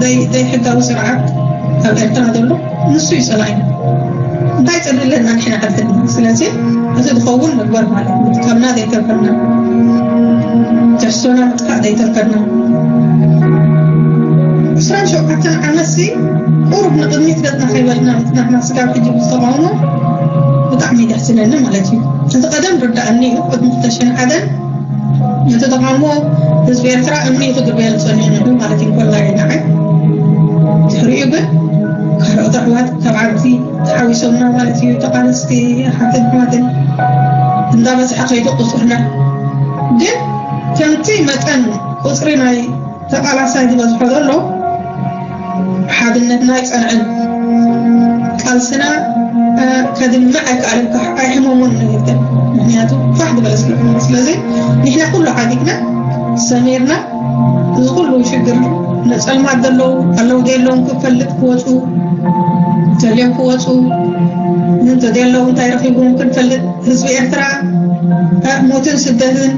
ዘይ-፣ ዘይሕጋዊ ስርዓት ኣብ ኤርትራ ዘሎ ንሱ እዩ ጸላኢና። እንታይ ጸሊለና ንሕና ሓድሕድና? ስለዚ እዚ ዝኸውን ንግበር ማለት እዩ። ካብና ዘይተርፈና፣ ትሕዝቶና ምጥፋእ ዘይተርፈና። ዕስራን ሸውዓተን ዓመትሲ ቁሩብ ንቕድሚት ገጽና ከይበልና ምጽናሕና ስጋብ ሕጂ ብዝተቃውሞ ብጣዕሚ ይደሕስነኒ ማለት እዩ። እቲ ቀደም ርዳእኒ እዩ። ቅድሚ ክልተ ሽሕን ሓደን ነቲ ተቃውሞ ህዝቢ ኤርትራ እምኒ ክድርበየሉ ጸኒሑ ነይሩ ማለት እዩ። ኮላይ ንዓይ ድሕሪኡ ግን ካልኦት ኣሕዋት ካብ ዓዲ ተሓዊሶምና ማለት እዩ። ተቃለስቲ ኣሓትን ኣሕዋትን እንዳበዝሐ ከይዱ ቁጽርና ግን ከምቲ መጠን ቁጽሪ ናይ ተቃላሳይ ዝበዝሖ ዘሎ ሓድነትና ኣይጸንዐን። ቃልስና፣ እ፣ ከድምዕ ኣይከኣለን፣ ከሕ-፣ ኣይሕመሞን ነው ይብለን። ምክንያቱ ፋሕ ዝበለ ስለዝኾነ። ስለዚ ንሕና ኩሉ ሓዲግና ሰሚርና እዚ ኩሉ ሽግር ነጸልማት ዘለዉ ኣለዉ ደየለውን ክፈልጥ ክወጹ፣ ተልዮም ክወጹ፣ ምን ተደየለዉ እንታይ ረኺቦም ክንፈልጥ ህዝቢ ኤርትራ ካብ ሞትን ስደትን፣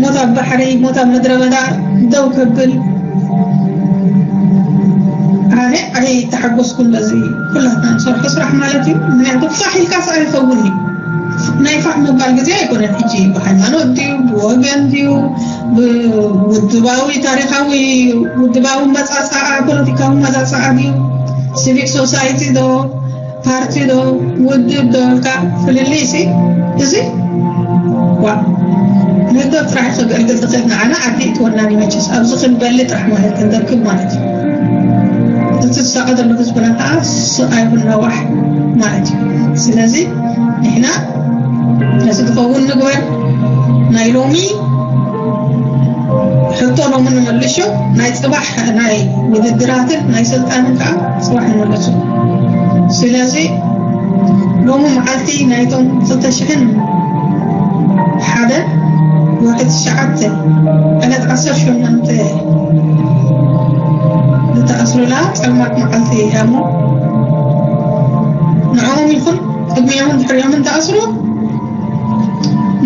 ሞት ኣብ ባሕሪ፣ ሞት ኣብ ምድረ በዳ ደው ከብል። ኣነ ኣይተሓጎስኩን በዚ ኩላትና ንሰርሖ ስራሕ ማለት እዩ። ምክንያቱ ፋሕ ኢልካስ ኣይኸውን እዩ። ናይ ፋሕ ምባል ግዜ ኣይኮነን ሕጂ። ብሃይማኖት ድዩ፣ ብወገን ድዩ፣ ብውድባዊ፣ ታሪኻዊ፣ ውድባዊ መጻጻኣ፣ ፖለቲካዊ መጻጻኣ ድዩ፣ ሲቪክ ሶሳይቲ ዶ፣ ፓርቲ ዶ፣ ውድብ ዶ ኢልካ ፍልልይ ሲ፣ እዚ ዋ፣ ንህግደፍ ጥራሕ እዩ ከገልግል ዝኽእል። ንዓና ዓዲ እትወናኒ መቸስ ኣብዚ ክንበሊ ጥራሕ ማለት ክንደክም ማለት እዩ። እቲ ዝሳቐ ዘሎ ህዝብና ከዓ ስቓይ ይኹን ነዋሕ ማለት እዩ። ስለዚ ንሕና ነዚ ዝኸውን ንግበር። ናይ ሎሚ ሕቶ ሎሚ ንመልሾ፣ ናይ ጽባሕ ናይ ውድድራትን ናይ ስልጣንን ከዓ ጽባሕ ንመልሶ። ስለዚ ሎሚ መዓልቲ ናይቶም ክልተ ሽሕን ሓደ ወርሒ ትሽዓተ ዕለት ዓሰርተ ሸሞንተ ዝተኣስሩላ ጸልማት መዓልቲ እያ እሞ ንዕኦም ይኹን ቅድሚኦምን ድሕሪኦምን ተኣስሩ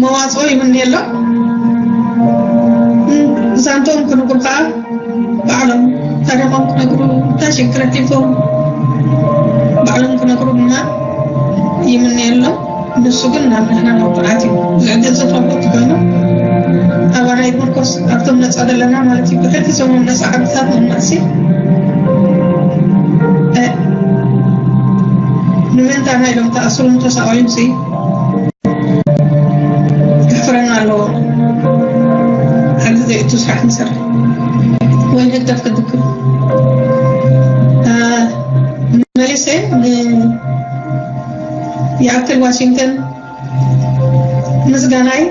መዋጽኦ ይምነየሎም። ዛንትኦም ክነግሩ ከዓ ባዕሎም ታሪኾም ክነግሩ፣ እንታይ ሽግር ኣትዩዎም ባዕሎም ክነግሩ ድማ ይምነየሎም። ንሱ ግን ናብ ንሕና መብቃዓት እዩ። ዝዕድል ዝኸፍት ኮይኑ ኣባና ይምርኮስ ኣብቶም ነፃ ዘለና ማለት እዩ። ብሕልፊ ሰሞን ነፃ ዓድታት ምምራሲ፣ እ፣ ንምንታይ ኢሎም ተኣስሩን ተሳቐዩን ሲ ከሕፍረና ኣለዎ። ኣብ ግዜ እቱ ስራሕ ንሰርሕ ወይ ንህግደፍ ክድክም፣ እ፣ መሊሰ ን-፣ ይኣክል ዋሽንግተን ምስጋናይ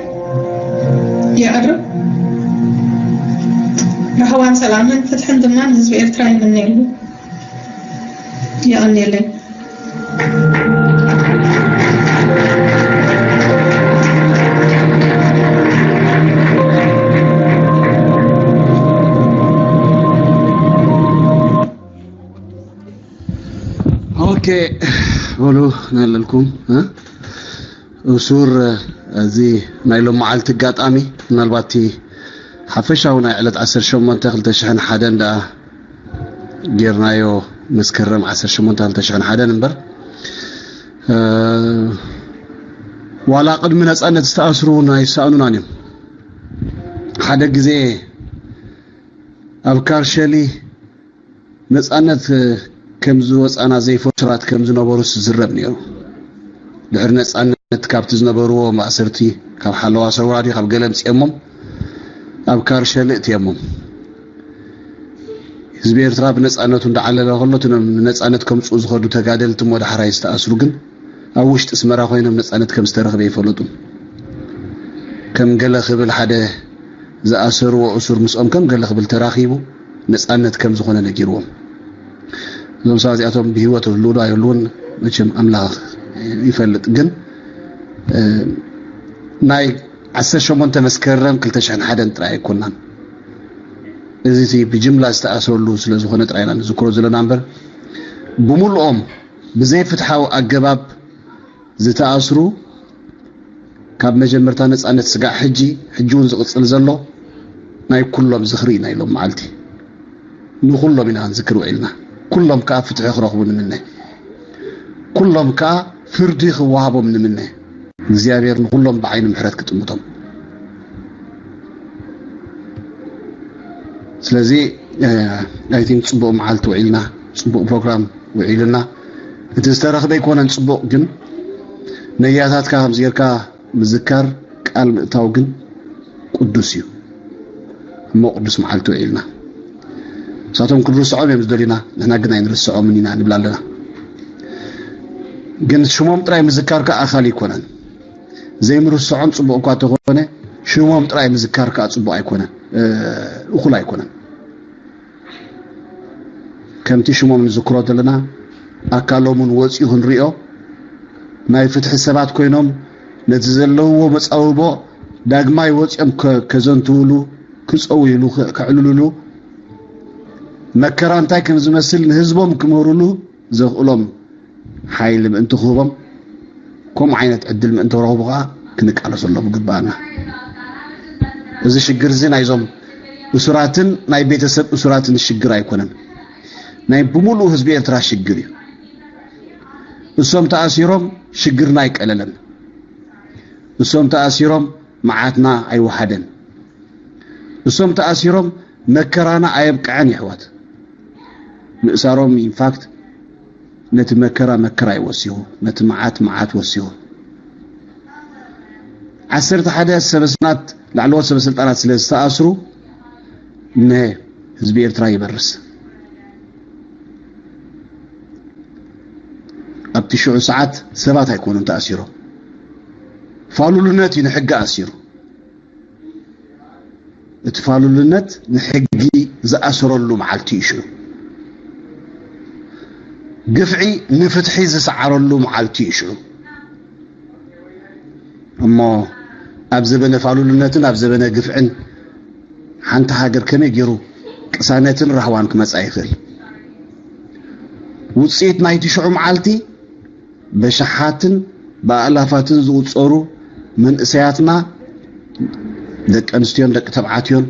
የቕርብ። ራህዋን ሰላምን ፍትሕን ድማ ንህዝቢ ኤርትራ ይምነየሉ። የቐንየለይ። ኦኬ፣ በሉ ነለልኩም፣ እ? እሱር፣ እዚ ናይ ሎም መዓልቲ ኣጋጣሚ ምናልባት እቲ ሓፈሻዊ ናይ ዕለት ዓሰርተ ሸሞንተ ክልተ ሽሕን ሓደን ደኣ ጌርናዮ፣ መስከረም ዓሰርተ ሸሞንተ ክልተ ሽሕን ሓደን እምበር፣ እ፣ ዋላ ቅድሚ ነጻነት ዝተኣስሩ እውን ኣይሰኣኑናን እዮም። ሓደ ግዜ ኣብ ካርሸሊ ነጻነት ከም ዝወፃና ዘይፈቱ ሰባት ከም ዝነበሩስ ዝዝረብ ነይሩ። ድሕሪ ነፃነት ካብቲ ዝነበርዎ ማእሰርቲ፣ ካብ ሓለዋ ሰውራ ድዩ ካብ ገለ ምፅኦሞም ኣብ ካርሸ ልእትየሞም። ህዝቢ ኤርትራ ብነፃነቱ እንዳዓለለ ከሎ፣ እቶም ንነፃነት ከምፅኡ ዝኸዱ ተጋደልቲ እሞ ዳሕራይ ዝተኣስሩ ግን ኣብ ውሽጢ ኣስመራ ኮይኖም ነፃነት ከም ዝተረኽበ ይፈለጡ። ከም ገለ ክብል ሓደ ዝኣሰርዎ እሱር ምስኦም ከም ገለ ክብል ተራኺቡ ነፃነት ከም ዝኾነ ነጊርዎም። እዞም ሰባት እዚኣቶም ብህይወት ይህልዉ ዶ ኣይህልዉን መቸም ኣምላኽ ይፈልጥ። ግን፣ እ፣ ናይ ዓሰርተ ሸሞንተ መስከረም ክልተ ሽሕን ሓደን ጥራይ ኣይኮናን። እዚ እቲ ብጅምላ ዝተኣስረሉ ስለ ዝኾነ ጥራይ ኢና ንዝክሮ ዘለና እምበር፣ ብምልኦም ብዘይፍትሓዊ ኣገባብ ዝተኣስሩ፣ ካብ መጀመርታ ነፃነት ስጋዕ ሕጂ፣ ሕጂ እውን ዝቕጽል ዘሎ ናይ ኩሎም ዝኽሪ ኢና ኢሎም መዓልቲ። ንኹሎም ኢና ክንዝክር ውዒልና። ኩሎም ከኣ ፍትሒ ክረኽቡ ንምነ። ኩሎም ከኣ ፍርዲ ክወሃቦም ንምነ። እግዚኣብሔር ንኹሎም ብዓይኒ ምሕረት ክጥምቶም። ስለዚ፣ እ፣ I think ጽቡቕ መዓልቲ ውዒልና፣ ጽቡቕ ፕሮግራም ውዒልና። እቲ ዝተረኽበ ኣይኮነን ጽቡቕ፣ ግን ነያታትካ ከምዚ ጌርካ ምዝካር፣ ቃል ምእታው ግን ቅዱስ እዩ። እሞ ቅዱስ መዓልቲ ውዒልና። ንሳቶም ክንርስዖም እዮም ዝደልዩና፣ ንሕና ግን ኣይንርስዖምን ኢና ንብል ኣለና። ግን ሽሞም ጥራይ ምዝካር ከኣ ኣኻሊ ኣይኮነን። ዘይምርስዖም ጽቡቕ እኳ እንተኾነ፣ ሽሞም ጥራይ ምዝካር ከኣ ጽቡቕ ኣይኮነን፣ እ፣ እኹል ኣይኮነን። ከምቲ ሽሞም ንዝክሮ ዘለና፣ ኣካሎም እውን ወጺኡ ክንሪኦ፣ ናይ ፍትሒ ሰባት ኮይኖም ነቲ ዘለውዎ መጻብቦ ዳግማይ ወጺኦም ከ-፣ ከዘንትውሉ፣ ክጸውይሉ፣ ከ-፣ ከዕልሉሉ፣ መከራ እንታይ ከም ዝመስል ንህዝቦም ክምህሩሉ ዘኽእሎም ሓይሊ ምእንቲ ክህቦም፣ ከምኡ ዓይነት ዕድል ምእንቲ ክረኽቡ ከኣ ክንቃለሰሎም ይግባኣና። እዚ ሽግር እዚ ናይዞም እሱራትን ናይ ቤተሰብ እሱራትን ሽግር ኣይኮነን። ናይ ብምሉኡ ህዝቢ ኤርትራ ሽግር እዩ። እሶም ተኣሲሮም ሽግርና ኣይቀለለን። እሶም ተኣሲሮም መዓትና ኣይወሓደን። እሶም ተኣሲሮም መከራና ኣየብቅዐን የሕዋት። ምእሳሮም ኢንፋክት ነቲ መከራ መከራ እዩ ወሲኹ፣ ነቲ መዓት መዓት ወሲኹ። ዓሰርተ ሓደ ሰበስናት ላዕለዎት ሰበስልጣናት ስለ ዝተኣስሩ ንህዝቢ ኤርትራ ይበርስ። ኣብቲ ሽዑ ሰዓት ሰባት ኣይኮኑን ተኣሲሮም። ፋሉልነት እዩ ንሕጊ ኣሲሩ። እቲ ፋሉልነት ንሕጊ ዝኣሰረሉ መዓልቲ እዩ ሽዑ። ግፍዒ ንፍትሒ ዝሰዓረሉ መዓልቲ እዩ ሽዑ። እሞ ኣብ ዘበነ ፋሉልነትን ኣብ ዘበነ ግፍዕን ሓንቲ ሃገር ከመይ ገይሩ ቅሳነትን ራህዋን ክመጻ ይኽእል? ውጽኢት ናይቲ ሽዑ መዓልቲ በሽሓትን ብኣላፋትን ዝቑጸሩ መንእሰያትና፣ ደቂ ኣንስትዮን ደቂ ተባዕትዮን፣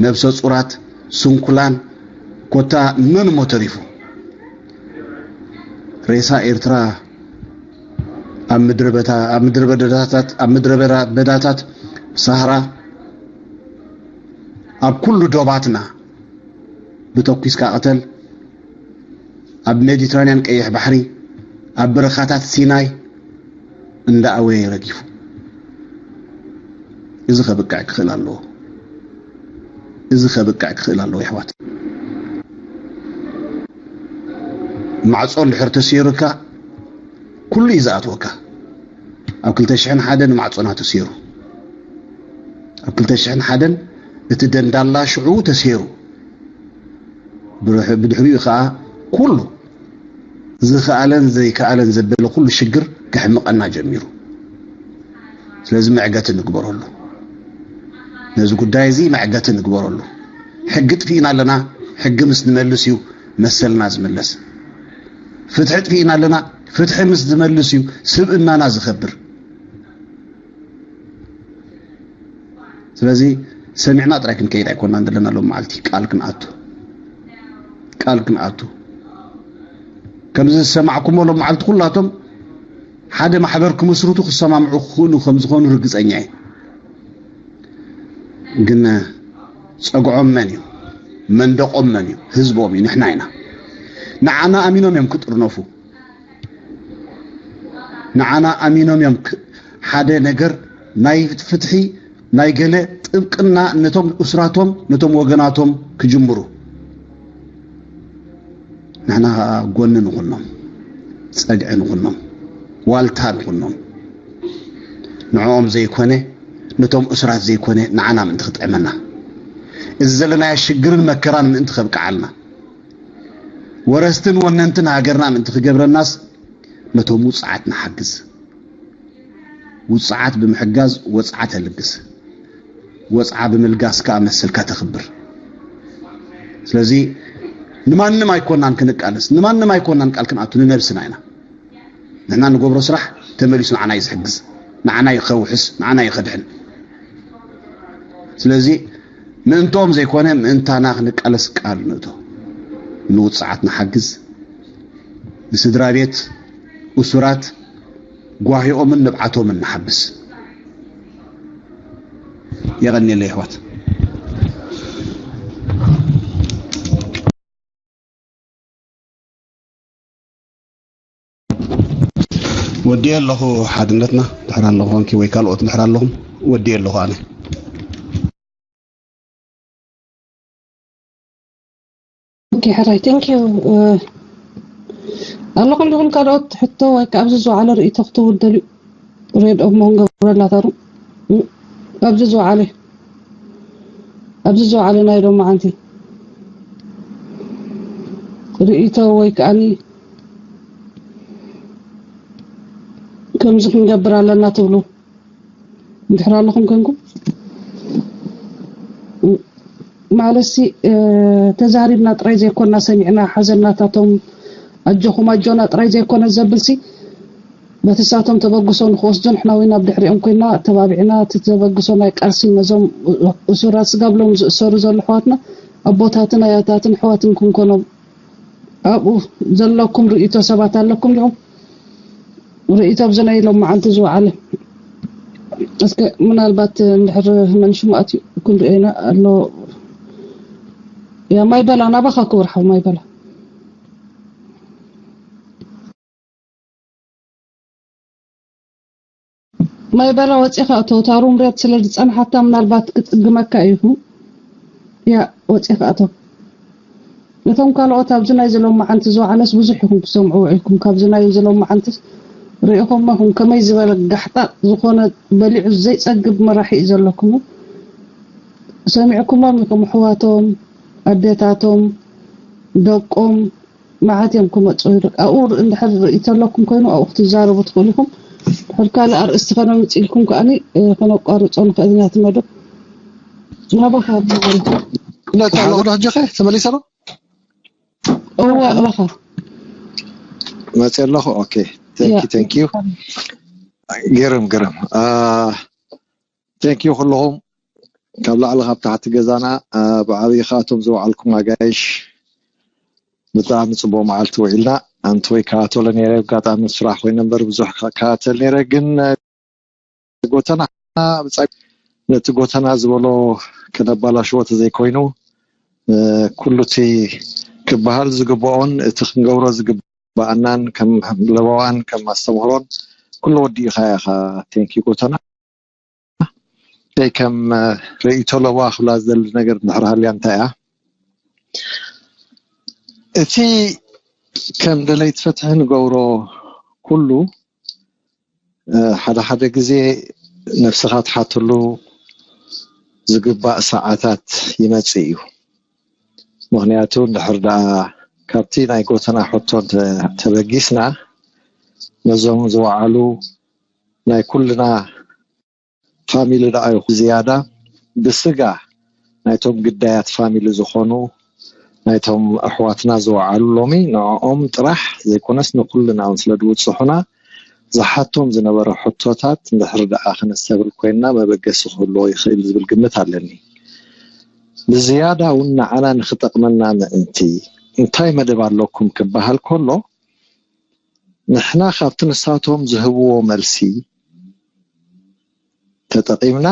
ነብሰ ጹራት፣ ስንኩላን፣ ኮታ መን እሞ ተሪፉ? ሬሳ ኤርትራ ኣብ ምድረ በታ-፣ ኣብ ምድረ በዳታት፣ ኣብ ምድረ በዳ-፣ በዳታት ሳህራ፣ ኣብ ኩሉ ዶባትና ብተኲስካ ቅተል፣ ኣብ ሜዲትራንያን ቀይሕ ባሕሪ፣ ኣብ በረኻታት ሲናይ እንዳኣወየ ረጊፉ። እዚ ከብቅዕ ክኽእል ኣለዎ። እዚ ከብቅዕ ክኽእል ኣለዎ የሕዋት። ማዕጾ እንድሕር ተሰይሩካ ኩሉ እዩ ዝኣትወካ። ኣብ ክልተ ሽሕን ሓደን ማዕጾና ተሰይሩ። ኣብ ክልተ ሽሕን ሓደን እቲ ደንዳላ ሽዑ ተሰይሩ። ብድሕ-፣ ብድሕሪኡ ከኣ ኩሉ ዝኸኣለን ዘይከኣለን ዘበለ ኩሉ ሽግር ከሕምቐና ጀሚሩ። ስለዚ መዕገቲ ንግበረሉ። ነዚ ጉዳይ እዚ መዕገቲ ንግበረሉ። ሕጊ ጥፊእና ኣለና። ሕጊ ምስ ንመልስ እዩ መሰልና ዝምለስ። ፍትሒ ጥፊእና ኣለና። ፍትሒ ምስ ዝመልስ እዩ ስብእናና ዝኸብር። ስለዚ ሰሚዕና ጥራይ ክንከይድ ኣይኮናን ዘለና። ሎም መዓልቲ ቃል ክንኣቱ፣ ቃል ክንኣቱ። ከምዚ ዝሰማዕኩሞ ሎም መዓልቲ ኩላቶም ሓደ ማሕበር ክምስርቱ ክሰማምዑ ክኽእሉ ከም ዝኾኑ ርግጸኛ እየ። ግን ጸግዖም መን እዩ? መንደቖም መን እዩ? ህዝቦም እዩ፣ ንሕና ኢና። ንዓና ኣሚኖም እዮም ክጥርነፉ። ንዓና ኣሚኖም እዮም ክ- ሓደ ነገር ናይ ፍትሒ ናይ ገለ ጥብቅና ነቶም እሱራቶም ነቶም ወገናቶም ክጅምሩ። ንሕና ከዓ ጎኒ ንኹኖም፣ ጸግዒ ንኹኖም፣ ዋልታ ንኹኖም። ንዕኦም ዘይኮነ፣ ነቶም እሱራት ዘይኮነ ንዓና ምእንቲ ክጥዕመና፣ እዚ ዘለናዮ ሽግርን መከራን ምእንቲ ከብቅዓልና፣ ወረስትን ወነንትን ሃገርና ምእንቲ ክገብረናስ ነቶም ውፅዓት ንሓግዝ። ውፅዓት ብምሕጋዝ ወፅዓ ተልግስ፣ ወፅዓ ብምልጋስ ከዓ መሰልካ ተኽብር። ስለዚ ንማንም ኣይኮናን ክንቃለስ፣ ንማንም ኣይኮናን ቃል ክንኣቱ፣ ንነብስና ኢና። ንሕና ንገብሮ ስራሕ ተመሊሱ ንዓና እዩ ዝሕግዝ፣ ንዓና እዩ ከውሕስ፣ ንዓና እዩ ከድሕን። ስለዚ ምእንትኦም ዘይኮነ ምእንታና ክንቃለስ ቃል ንእቶ፣ ንውፅዓት ንሓግዝ፣ ንስድራ ቤት እሱራት ጓሂኦምን ንብዓቶምን ንሓብስ። የቐንየለይ ኣሕዋት። ወዲኤ ኣለኹ ሓድነትና ድሕር ኣለኹ ኮንኪ ወይ ካልኦት ድሕር ኣለኹም ወዲኤ ኣለኹ ኣነ። Okay, ሕራይ thank you። ኣለኹም ዲኹም ካልኦት ሕቶ ወይ ከዓ ኣብዚ ዝወዓለ ርእይቶ ክትህቡ ትደልዩ? ሬድ ኦሞ ክንገብረላ ታሩ ኣብዚ ዝወዓለ ኣብዚ ዝወዓለ ናይ ሎማዓንቲ ርእይቶ ወይ ከዓኒ ከምዚ ክንገብር ኣለና ትብሉ እንድሕር ኣለኹም ኮንኩም ማለትሲ ተዛሪብና ጥራይ ዘይኮና ሰሚዕና ሓዘን ናታቶም ኣጆኹም ኣጆና ጥራይ ዘይኮነ ዘብልሲ በቲ ሳቶም ተበግሶ ንክወስዱ ንሕና እውን ኣብ ድሕሪኦም ኮይና ተባቢዕና እቲ ተበግሶ ናይ ቃልሲ ነዞም እሱራት ስጋብ ሎም ዝእሰሩ ዘሎ ኣሕዋትና ኣቦታትን ኣያታትን ኣሕዋትን ክንኮኖም ኣብኡ ዘለኩም ርእይቶ ሰባት ኣለኩም ዲኹም? ርእይቶ ኣብዚ ናይ ሎም መዓልቲ ዝወዓለ እስከ ምናልባት እንድሕር መን ሽሙ ኣትዩ ክንሪኦ ኢና ኣሎ ያ ማይ በላ ናባኻ ክብር ሓው ማይ በላ ማይ በላ ወፂኻ እቶ እታ ሩም ሬት ስለ ዝፀንሓታ ምናልባት ክፅግመካ እዩ ያ ወፂኻ እቶ ነቶም ካልኦት ኣብዚ ናይ ዝሎም መዓንቲ ዝወዓለስ ብዙሕ ኢኹም ትሰምዑ ውዒልኩም ካብዚ ናይ ዝሎም መዓንትስ ርኢኹም ኢኹም ከመይ ዝበለ ጋሕጣጥ ዝኾነ በሊዑ ዘይፀግብ መራሒ እዩ ዘለኩም ሰሚዕኩሞም ኢኹም ኣሕዋቶም ኣዴታቶም ደቆም መዓት እዮም ክመፁ ይብል ኣብኡ እንድሕር ርእይቶ ኣለኩም ኮይኑ ኣብኡ ክትዛረቡ ትኽእሉ ኢኹም ድሕር ካልእ ኣርእስቲ ከነምፅ ኢልኩም ከዓኒ ከነቋርፆ ንኽእል ኢና እቲ መደብ ናባኻ ማለት እዩ ነታ ኣለኹ ዶ ሕጂ ኸ ተመሊሰ ዶ እወ እባኻ መፅእ ኣለኹ okay thank you thank you ግርም ግርም thank you ኩልኹም ካብ ላዕሊ ካብ ታሕቲ ገዛና ብዓብዪ ከኣቶም ዝወዓልኩም ኣጋይሽ ብጣዕሚ ፅቡቅ መዓልቲ ውዒልና ኣንቲ ወይ ከኣተሎ ነይረ ኣጋጣሚ ስራሕ ኮይነ እምበር ብዙሕ ከኣተል ነይረ ግን ጎተና ብፃይ ነቲ ጎተና ዝበሎ ከነባላሽዎ ተዘይኮይኑ ኩሉ እቲ ክበሃል ዝግብኦን እቲ ክንገብሮ ዝግብኣናን ከም ለበዋን ከም ኣስተምህሮን ኩሉ ወዲእኻ ኢኻ thank you ጎተና ከይ ከም ርእይቶ ለበዋ ክብላ ዝደሊ ነገር እንድሕር ሃልያ እንታይ እያ እቲ ከም ደለይቲ ፍትሒ ንገብሮ ኩሉ ሓደ ሓደ ግዜ ነብስኻ ትሓተሉ ዝግባእ ሰዓታት ይመፅእ እዩ። ምኽንያቱ እንድሕር ደኣ ካብቲ ናይ ጎተና ሕቶ ተበጊስና ነዞም ዝወዓሉ ናይ ኩልና ፋሚሊ ደኣ ይኹ ዝያዳ ብስጋ ናይቶም ግዳያት ፋሚሊ ዝኾኑ ናይቶም ኣሕዋትና ዝወዓሉ ሎሚ ንዕኦም ጥራሕ ዘይኮነስ ንኩልና እውን ስለ ዝውፅሑና ዝሓቶም ዝነበረ ሕቶታት እንድሕር ደኣ ክነስተብህል ኮይንና መበገሲ ክህልዎ ይኽእል ዝብል ግምት ኣለኒ። ብዝያዳ እውን ንዓና ንኽጠቕመና ምእንቲ እንታይ መደብ ኣለኩም ክበሃል ከሎ ንሕና ካብቲ ንሳቶም ዝህብዎ መልሲ ተጠቒምና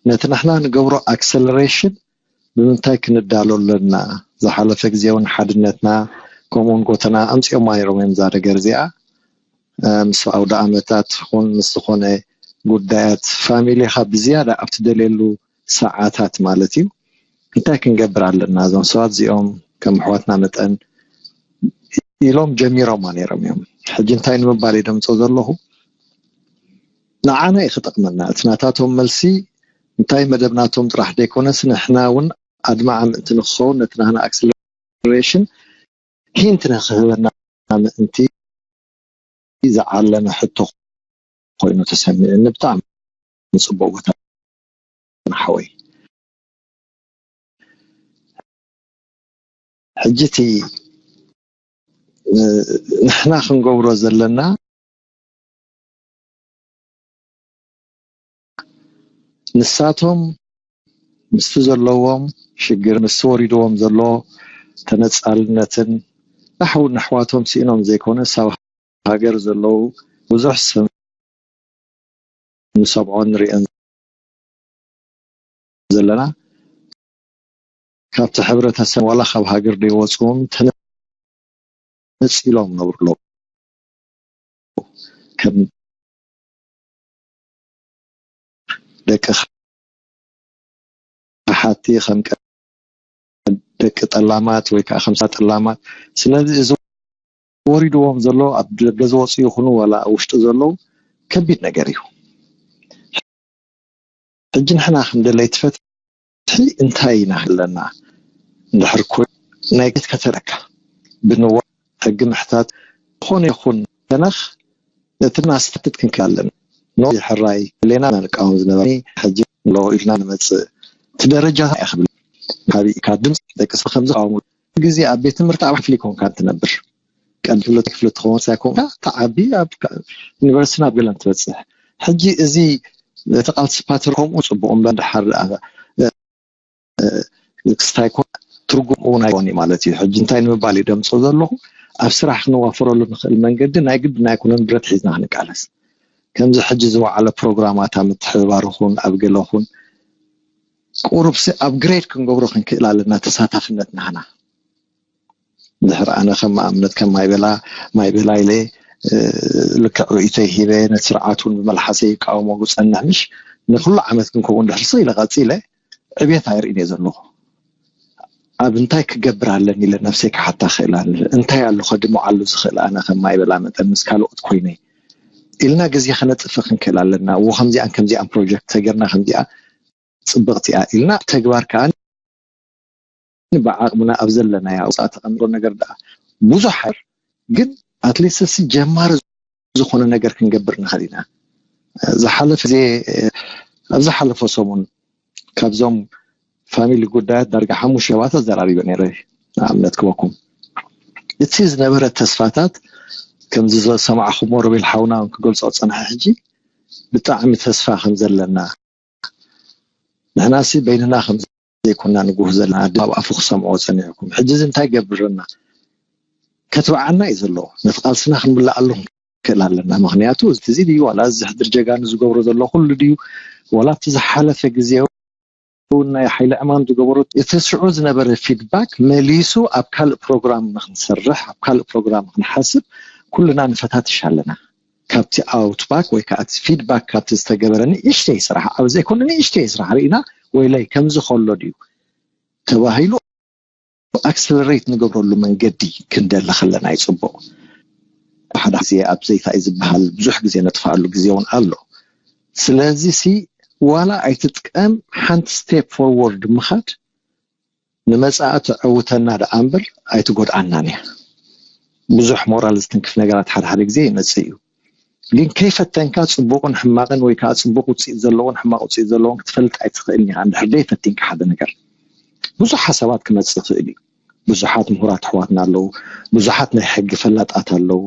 ነቲ ንሕና ንገብሮ ኣክሰለሬሽን ብምንታይ ክንዳሎ ኣለና ዝሓለፈ ግዜ እውን ሓድነትና ከምኡውን ጎተና ኣምፅኦማ ነይሮም እዮም እዛ ነገር እዚኣ። ምስ ኣውደ ኣመታት ኹን ምስ ዝኾነ ጉዳያት ፋሚሊኻ ብዝያዳ ኣብ ትደልየሉ ሰዓታት ማለት እዩ። እንታይ ክንገብር ኣለና እዞም ሰባት እዚኦም ከም ኣሕዋትና መጠን ኢሎም ጀሚሮማ ነይሮም እዮም። ሕጂ እንታይ ንምባል እየ ደምፆ ዘለኹ? ንዓና እዩ ክጠቕመና እቲ ናታቶም መልሲ። እንታይ መደብ ናቶም ጥራሕ ዘይኮነስ ንሕና እውን ኣድማዓ ምእንቲ ንክኸውን ነቲ ናህና ኣክስለሬሽን ሂንት ንክህበና ምእንቲ ዝዓለመ ሕቶ ኮይኑ ተሰሚዑኒ። ብጣዕሚ ጽቡቕ ቦታ ሓወይ። ሕጂ እቲ ንሕና ክንገብሮ ዘለና ንሳቶም ምስቲ ዘለዎም ሽግር ምስቲ ወሪድዎም ዘሎ ተነጻልነትን ኣሕውን ኣሕዋቶም ስኢኖም ዘይኮነ ሳብ ሃገር ዘለዉ ብዙሕ ሰብ ንሰምዖን ንሪኦን ዘለና ካብቲ ሕብረተሰብ ዋላ ካብ ሃገር ዘይወፁ እውን ተነፂሎም ነብሩ ኣለዉ። ከም ደቂ ሓቲ ከም ደቂ ጠላማት ወይ ከዓ ከምሳ ጠላማት። ስለዚ እዚ ወሪድዎም ዘሎ ኣብ ደገ ዝወፁ ይኹኑ ዋላ ኣብ ውሽጢ ዘለዉ ከቢድ ነገር እዩ። ሕጂ ንሕና ከም ደለይቲ ፍትሒ እንታይ ኢና ኣለና? እንድሕር ኮይ ናይ ከተረካ ብንዋ ሕጊ ምሕታት ዝኾነ ይኹን ተነኽ ነቲ ናስተትት ክንክል ኣለና። ኖ ሕራይ ሌና ንቃወም ዝነበረ ሕጂ ሎ ኢልና ንመፅእ እቲ ደረጃ እንታይ ክብል ሓቢእካ ድምፂ ደቂ ሰብ ከምዚ ቃወሙ ግዜ ኣብ ቤት ትምህርቲ ኣብ ክፍሊ ኮንካ ትነብር ቀንዲ ክፍሊ ክፍሊ ትኸውን ሳይኮንካ ተዓቢ ኣብ ዩኒቨርሲቲ ናብ ገለን ትበፅሕ። ሕጂ እዚ እቲ ቃልሲ ፓተር ከምኡ ፅቡቕ እምበር ድሓር ክስታይ ኮ ትርጉም እውን ኣይኮን ማለት እዩ። ሕጂ እንታይ ንምባል እዩ ደምፆ ዘለኹ? ኣብ ስራሕ ክንዋፈረሉ ንኽእል መንገዲ ናይ ግድ ናይ ኩነን ብረት ሒዝና ክንቃለስ ከምዚ ሕጂ ዝወዓለ ፕሮግራማት ኣብ ምትሕብባር ኹን ኣብ ገለ ኹን ቁሩብሲ ኣብ ግሬድ ክንገብሮ ክንክእል ኣለና ተሳታፍነት ናህና። ድሕር ኣነ ከም ኣብነት ከም ማይበላ ማይበላ ኢለ ልክዕ ርእይቶይ ሂበ ነቲ ስርዓት እውን ብመልሓሰ ይቃወሞ ዝፀንሕ ምሽ ንኩሉ ዓመት ግን ከምኡ እንድሕር ስቕ ኢለ ቀፂለ ዕብየት ኣይርእን እየ ዘለኹ። ኣብ እንታይ ክገብር ኣለኒ ኢለ ነብሰይ ክሓታ ክእል ኣለ እንታይ ኣሎ ከድምዓሉ ዝኽእል ኣነ ከም ማይበላ መጠን ምስ ካልኦት ኮይነ ኢልና ግዜ ከነጥፍእ ክንክእል ኣለና። እዎ ከምዚኣን ከምዚኣን ፕሮጀክት ተገርና ከምዚኣ ፅብቕቲ እያ ኢልና ተግባር ከዓ ብዓቕምና ኣብ ዘለናያ ውፃእ ተቐምጦ ነገር ደኣ ብዙሕ ግን ኣትሊስት ሲ ጀማሪ ዝኾነ ነገር ክንገብር ንኽእል ኢና። ዝሓለፈ ዜ ኣብ ዝሓለፈ ሰሙን ካብዞም ፋሚሊ ጉዳያት ዳርጋ ሓሙሽተ ሰባት ኣዘራሪበ ነይረ። ንኣብነት ክበኩም እቲ ዝነበረ ተስፋታት ከምዚ ዝሰማዕኹሞ ሮቤል ሓውና ክገልፆ ፀንሐ ሕጂ ብጣዕሚ ተስፋ ከም ዘለና ንሕናሲ በይንና ከም ዘይኮና ንጉህ ዘለና ኣደ ኣብ ኣፉ ክሰምዖ ጸኒዕኩም ሕጂ እዚ እንታይ ገብርና ከትብዓና እዩ ዘሎ ነቲ ቃልስና ክንብልኣሉ ክንክእል ኣለና ምክንያቱ እዚ ድዩ ዋላ እዚ ሕድር ጀጋኑ ዝገብሮ ዘሎ ኩሉ ድዩ ዋላ እቲ ዝሓለፈ ግዜ እውን ናይ ሓይለ ዕማም ዝገበሮ እቲ ሽዑ ዝነበረ ፊድባክ መሊሱ ኣብ ካልእ ፕሮግራም ንክንሰርሕ ኣብ ካልእ ፕሮግራም ክንሓስብ ኩልና ንፈታትሽ ኣለና ካብቲ ኣውትባክ ወይ ከዓ እቲ ፊድባክ ካብቲ ዝተገበረ ንእሽተይ ስራሕ ኣብ ዘይኮነ ንእሽተይ ስራሕ ርኢና ወይለይ ከምዚ ከሎ ድዩ ተባሂሉ ኣክስለሬት ንገብረሉ መንገዲ ክንደሊ ከለና ይፅቡቅ ሓደ ግዜ ኣብ ዘይታ እዩ ዝበሃል ብዙሕ ግዜ ነጥፍኣሉ ግዜ እውን ኣሎ ስለዚ ሲ ዋላ ኣይትጥቀም ሓንቲ ስቴፕ ፎርወርድ ምኻድ ንመፃኢ ተዕውተና ደኣ እምበር ኣይትጎድኣናን እያ ብዙሕ ሞራል ዝትንክፍ ነገራት ሓደ ሓደ ግዜ ይመፅእ እዩ ግን ከይፈተንካ ፅቡቅን ሕማቅን ወይ ከዓ ፅቡቅ ውፅኢት ዘለዎን ሕማቅ ውፅኢት ዘለዎን ክትፈልጥ ኣይትኽእልን ኢኻ እንድሕር ደይ ፈቲንካ ሓደ ነገር ብዙሕ ሓሳባት ክመፅእ ይኽእል እዩ ብዙሓት ምሁራት ኣሕዋትና ኣለዉ ብዙሓት ናይ ሕጊ ፈላጣት ኣለዉ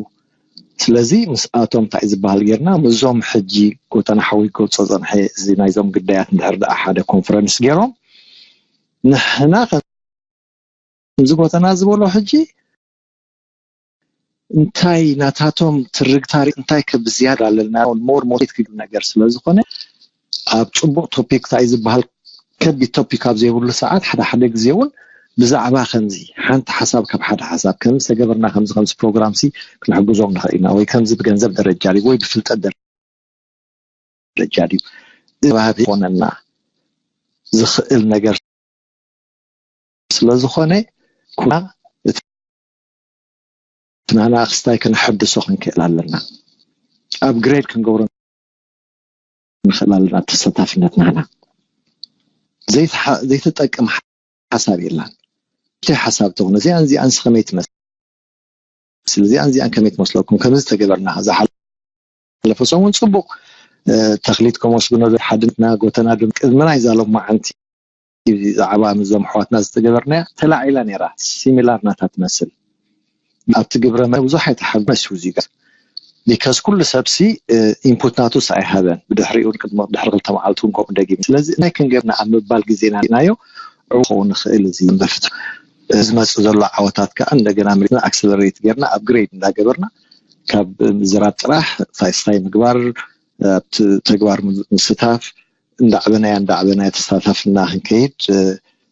ስለዚ ምስኣቶም እንታይ ዝበሃል ጌርና ምስዞም ሕጂ ጎተና ሓዊ ክገልፆ ፀንሐ እዚ ናይዞም ግዳያት እንድሕር ደኣ ሓደ ኮንፈረንስ ገይሮም ንሕና ከምዚ ጎተና ዝበሎ ሕጂ እንታይ ናታቶም ትርግታሪ እንታይ ከብዝያድ ኣለና ሞር ሞቲት ክግል ነገር ስለ ዝኾነ ኣብ ፅቡቅ ቶፒክ እንታይ ዝበሃል ከቢድ ቶፒክ ኣብ ዘይብሉ ሰዓት ሓደ ሓደ ግዜ እውን ብዛዕባ ከምዚ ሓንቲ ሓሳብ ካብ ሓደ ሓሳብ ከምዚ ተገበርና፣ ከምዚ ከምዚ ፕሮግራም ሲ ክንሕግዞም ንኽእል ኢና፣ ወይ ከምዚ ብገንዘብ ደረጃ ድዩ ወይ ብፍልጠት ደረጃ ድዩ፣ እዚ ባህቢ ክኾነና ዝኽእል ነገር ስለ ዝኾነ፣ ኩና እቲ ናህና ክስታይ ከነሐድሶ ክንክእል ኣለና። ኣፕግሬድ ክንገብሮ ንኽእል ኣለና። ተሳታፍነት ናህና ዘይትሓ-፣ ዘይትጠቅም ሓሳብ የላን። እቲ ሓሳብ ትኹን እዚኣን እዚኣን ከመይ ትመስል፣ እዚኣን እዚኣን ከመይ ትመስለኩም? ከምዚ ተገበርና ዝሓለፈ ሰሙን ጽቡቕ፣ እ፣ ተኽሊት ከመስግኖ ሓድነትና ጎተና ድም ቅድሚ ናይዛ ሎማዓንቲ ዛዕባ ምስዞም ኣሕዋትና ዝተገበርናያ ተላዒላ ነይራ። ሲሚላር ናታ ትመስል። ኣብቲ ግብረ መ-፣ ብዙሕ ኣይተሓመስ ውዚ ጋር ቢካዝ ኩሉ ሰብሲ፣ እ፣ ኢንፑት ናቱስ ኣይሃበን። ብድሕሪኡ ቅድሚ ድሕሪ ክልተ መዓልቲ እውን ከምኡ ደጊም። ስለዚ እንታይ ክንገብርና ኣብ ምባል ግዜና ናዮ ዕው ክኸውን ንኽእል። እዚ በፍት ዝመጽእ ዘሎ ዓወታት ከዓ እንደገና መሊስና ኣክሰለሬት ጌርና ኣፕግሬድ እንዳገበርና ካብ ምዝራብ ጥራሕ ሳይስታይ ምግባር፣ ኣብቲ ተግባር ምስታፍ እንዳዕበናያ እንዳዕበናያ ተሳታፍና ክንከይድ፣ እ፣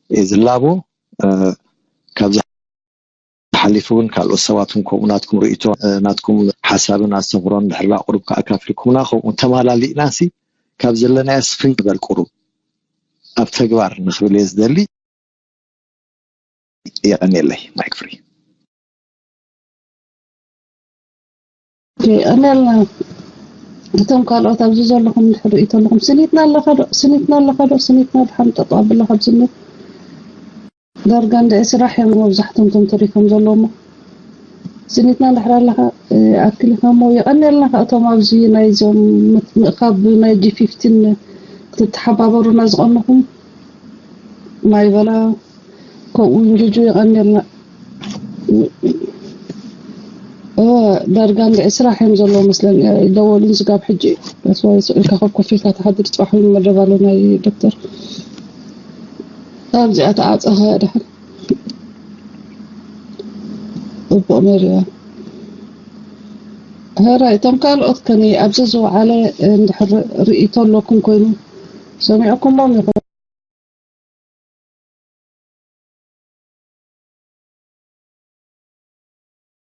እየ ዝላቦ። እ፣ ካብዚ ሓሊፉ እውን ካልኦት ሰባት እውን ከምኡ ናትኩም ርእይቶ፣ እ፣ ናትኩም ሓሳብን ኣስተምህሮን ድሕሪ ኣቕሩብ ከኣካፍልኩምና፣ ከምኡ እውን ተማላሊእና ሲ ካብ ዘለናዮ ስፍሪ ንበል ቁሩብ ኣብ ተግባር ንኽብል እየ ዝደሊ። የቐንየለይ። ማይክ ፍሪ። የቐንየልና። እቶም ካልኦት ኣብዚ ዘለኹም እንድሕር ርእይቶ ኣለኹም፣ ስኒትና ኣለኻ ዶ? ስኒትና ኣለኻ ዶ? ስኒትና ድሓን ጠጠው ኣብላ ካብ ዝንብ። ዳርጋ እንድዒ ስራሕ እዮም መብዛሕቶም እቶም ተሪፎም ዘለዉ እሞ። ስኒትና እንድሕር ኣለኻ፣ እ፣ ኣክል ኢኻ እሞ የቐንየልና። ከ እቶም ኣብዚ ናይዞም ምት-፣ ምእካብ ናይ ጂ ፊፍቲን ክትተሓባበሩና ዝቐነኹም ማይ በላ፣ ከምኡ እውን ጁጁ የቐንየልና። እወ፣ ዳርጋ እንድዒ ስራሕ እዮም ዘለዉ መስለኒ። ኣይደወሉን ስጋብ ሕጂ። That's why ስቕ ኢልካ ካብ ኮፍ ኢልካ ትሓድር። ጽባሕ እውን መደብ ኣሎ ናይ ዶክተር። ኣብዚኣ ተዓጸኸ ድሓን። ጽቡቕ ነይሩ እያ። ሕራይ፣ እቶም ካልኦት ከኒ ኣብዚ ዝወዓለ እንድሕር ርእይቶ ኣለኩም ኮይኑ ሰሚዕኩሞም ኢኹም።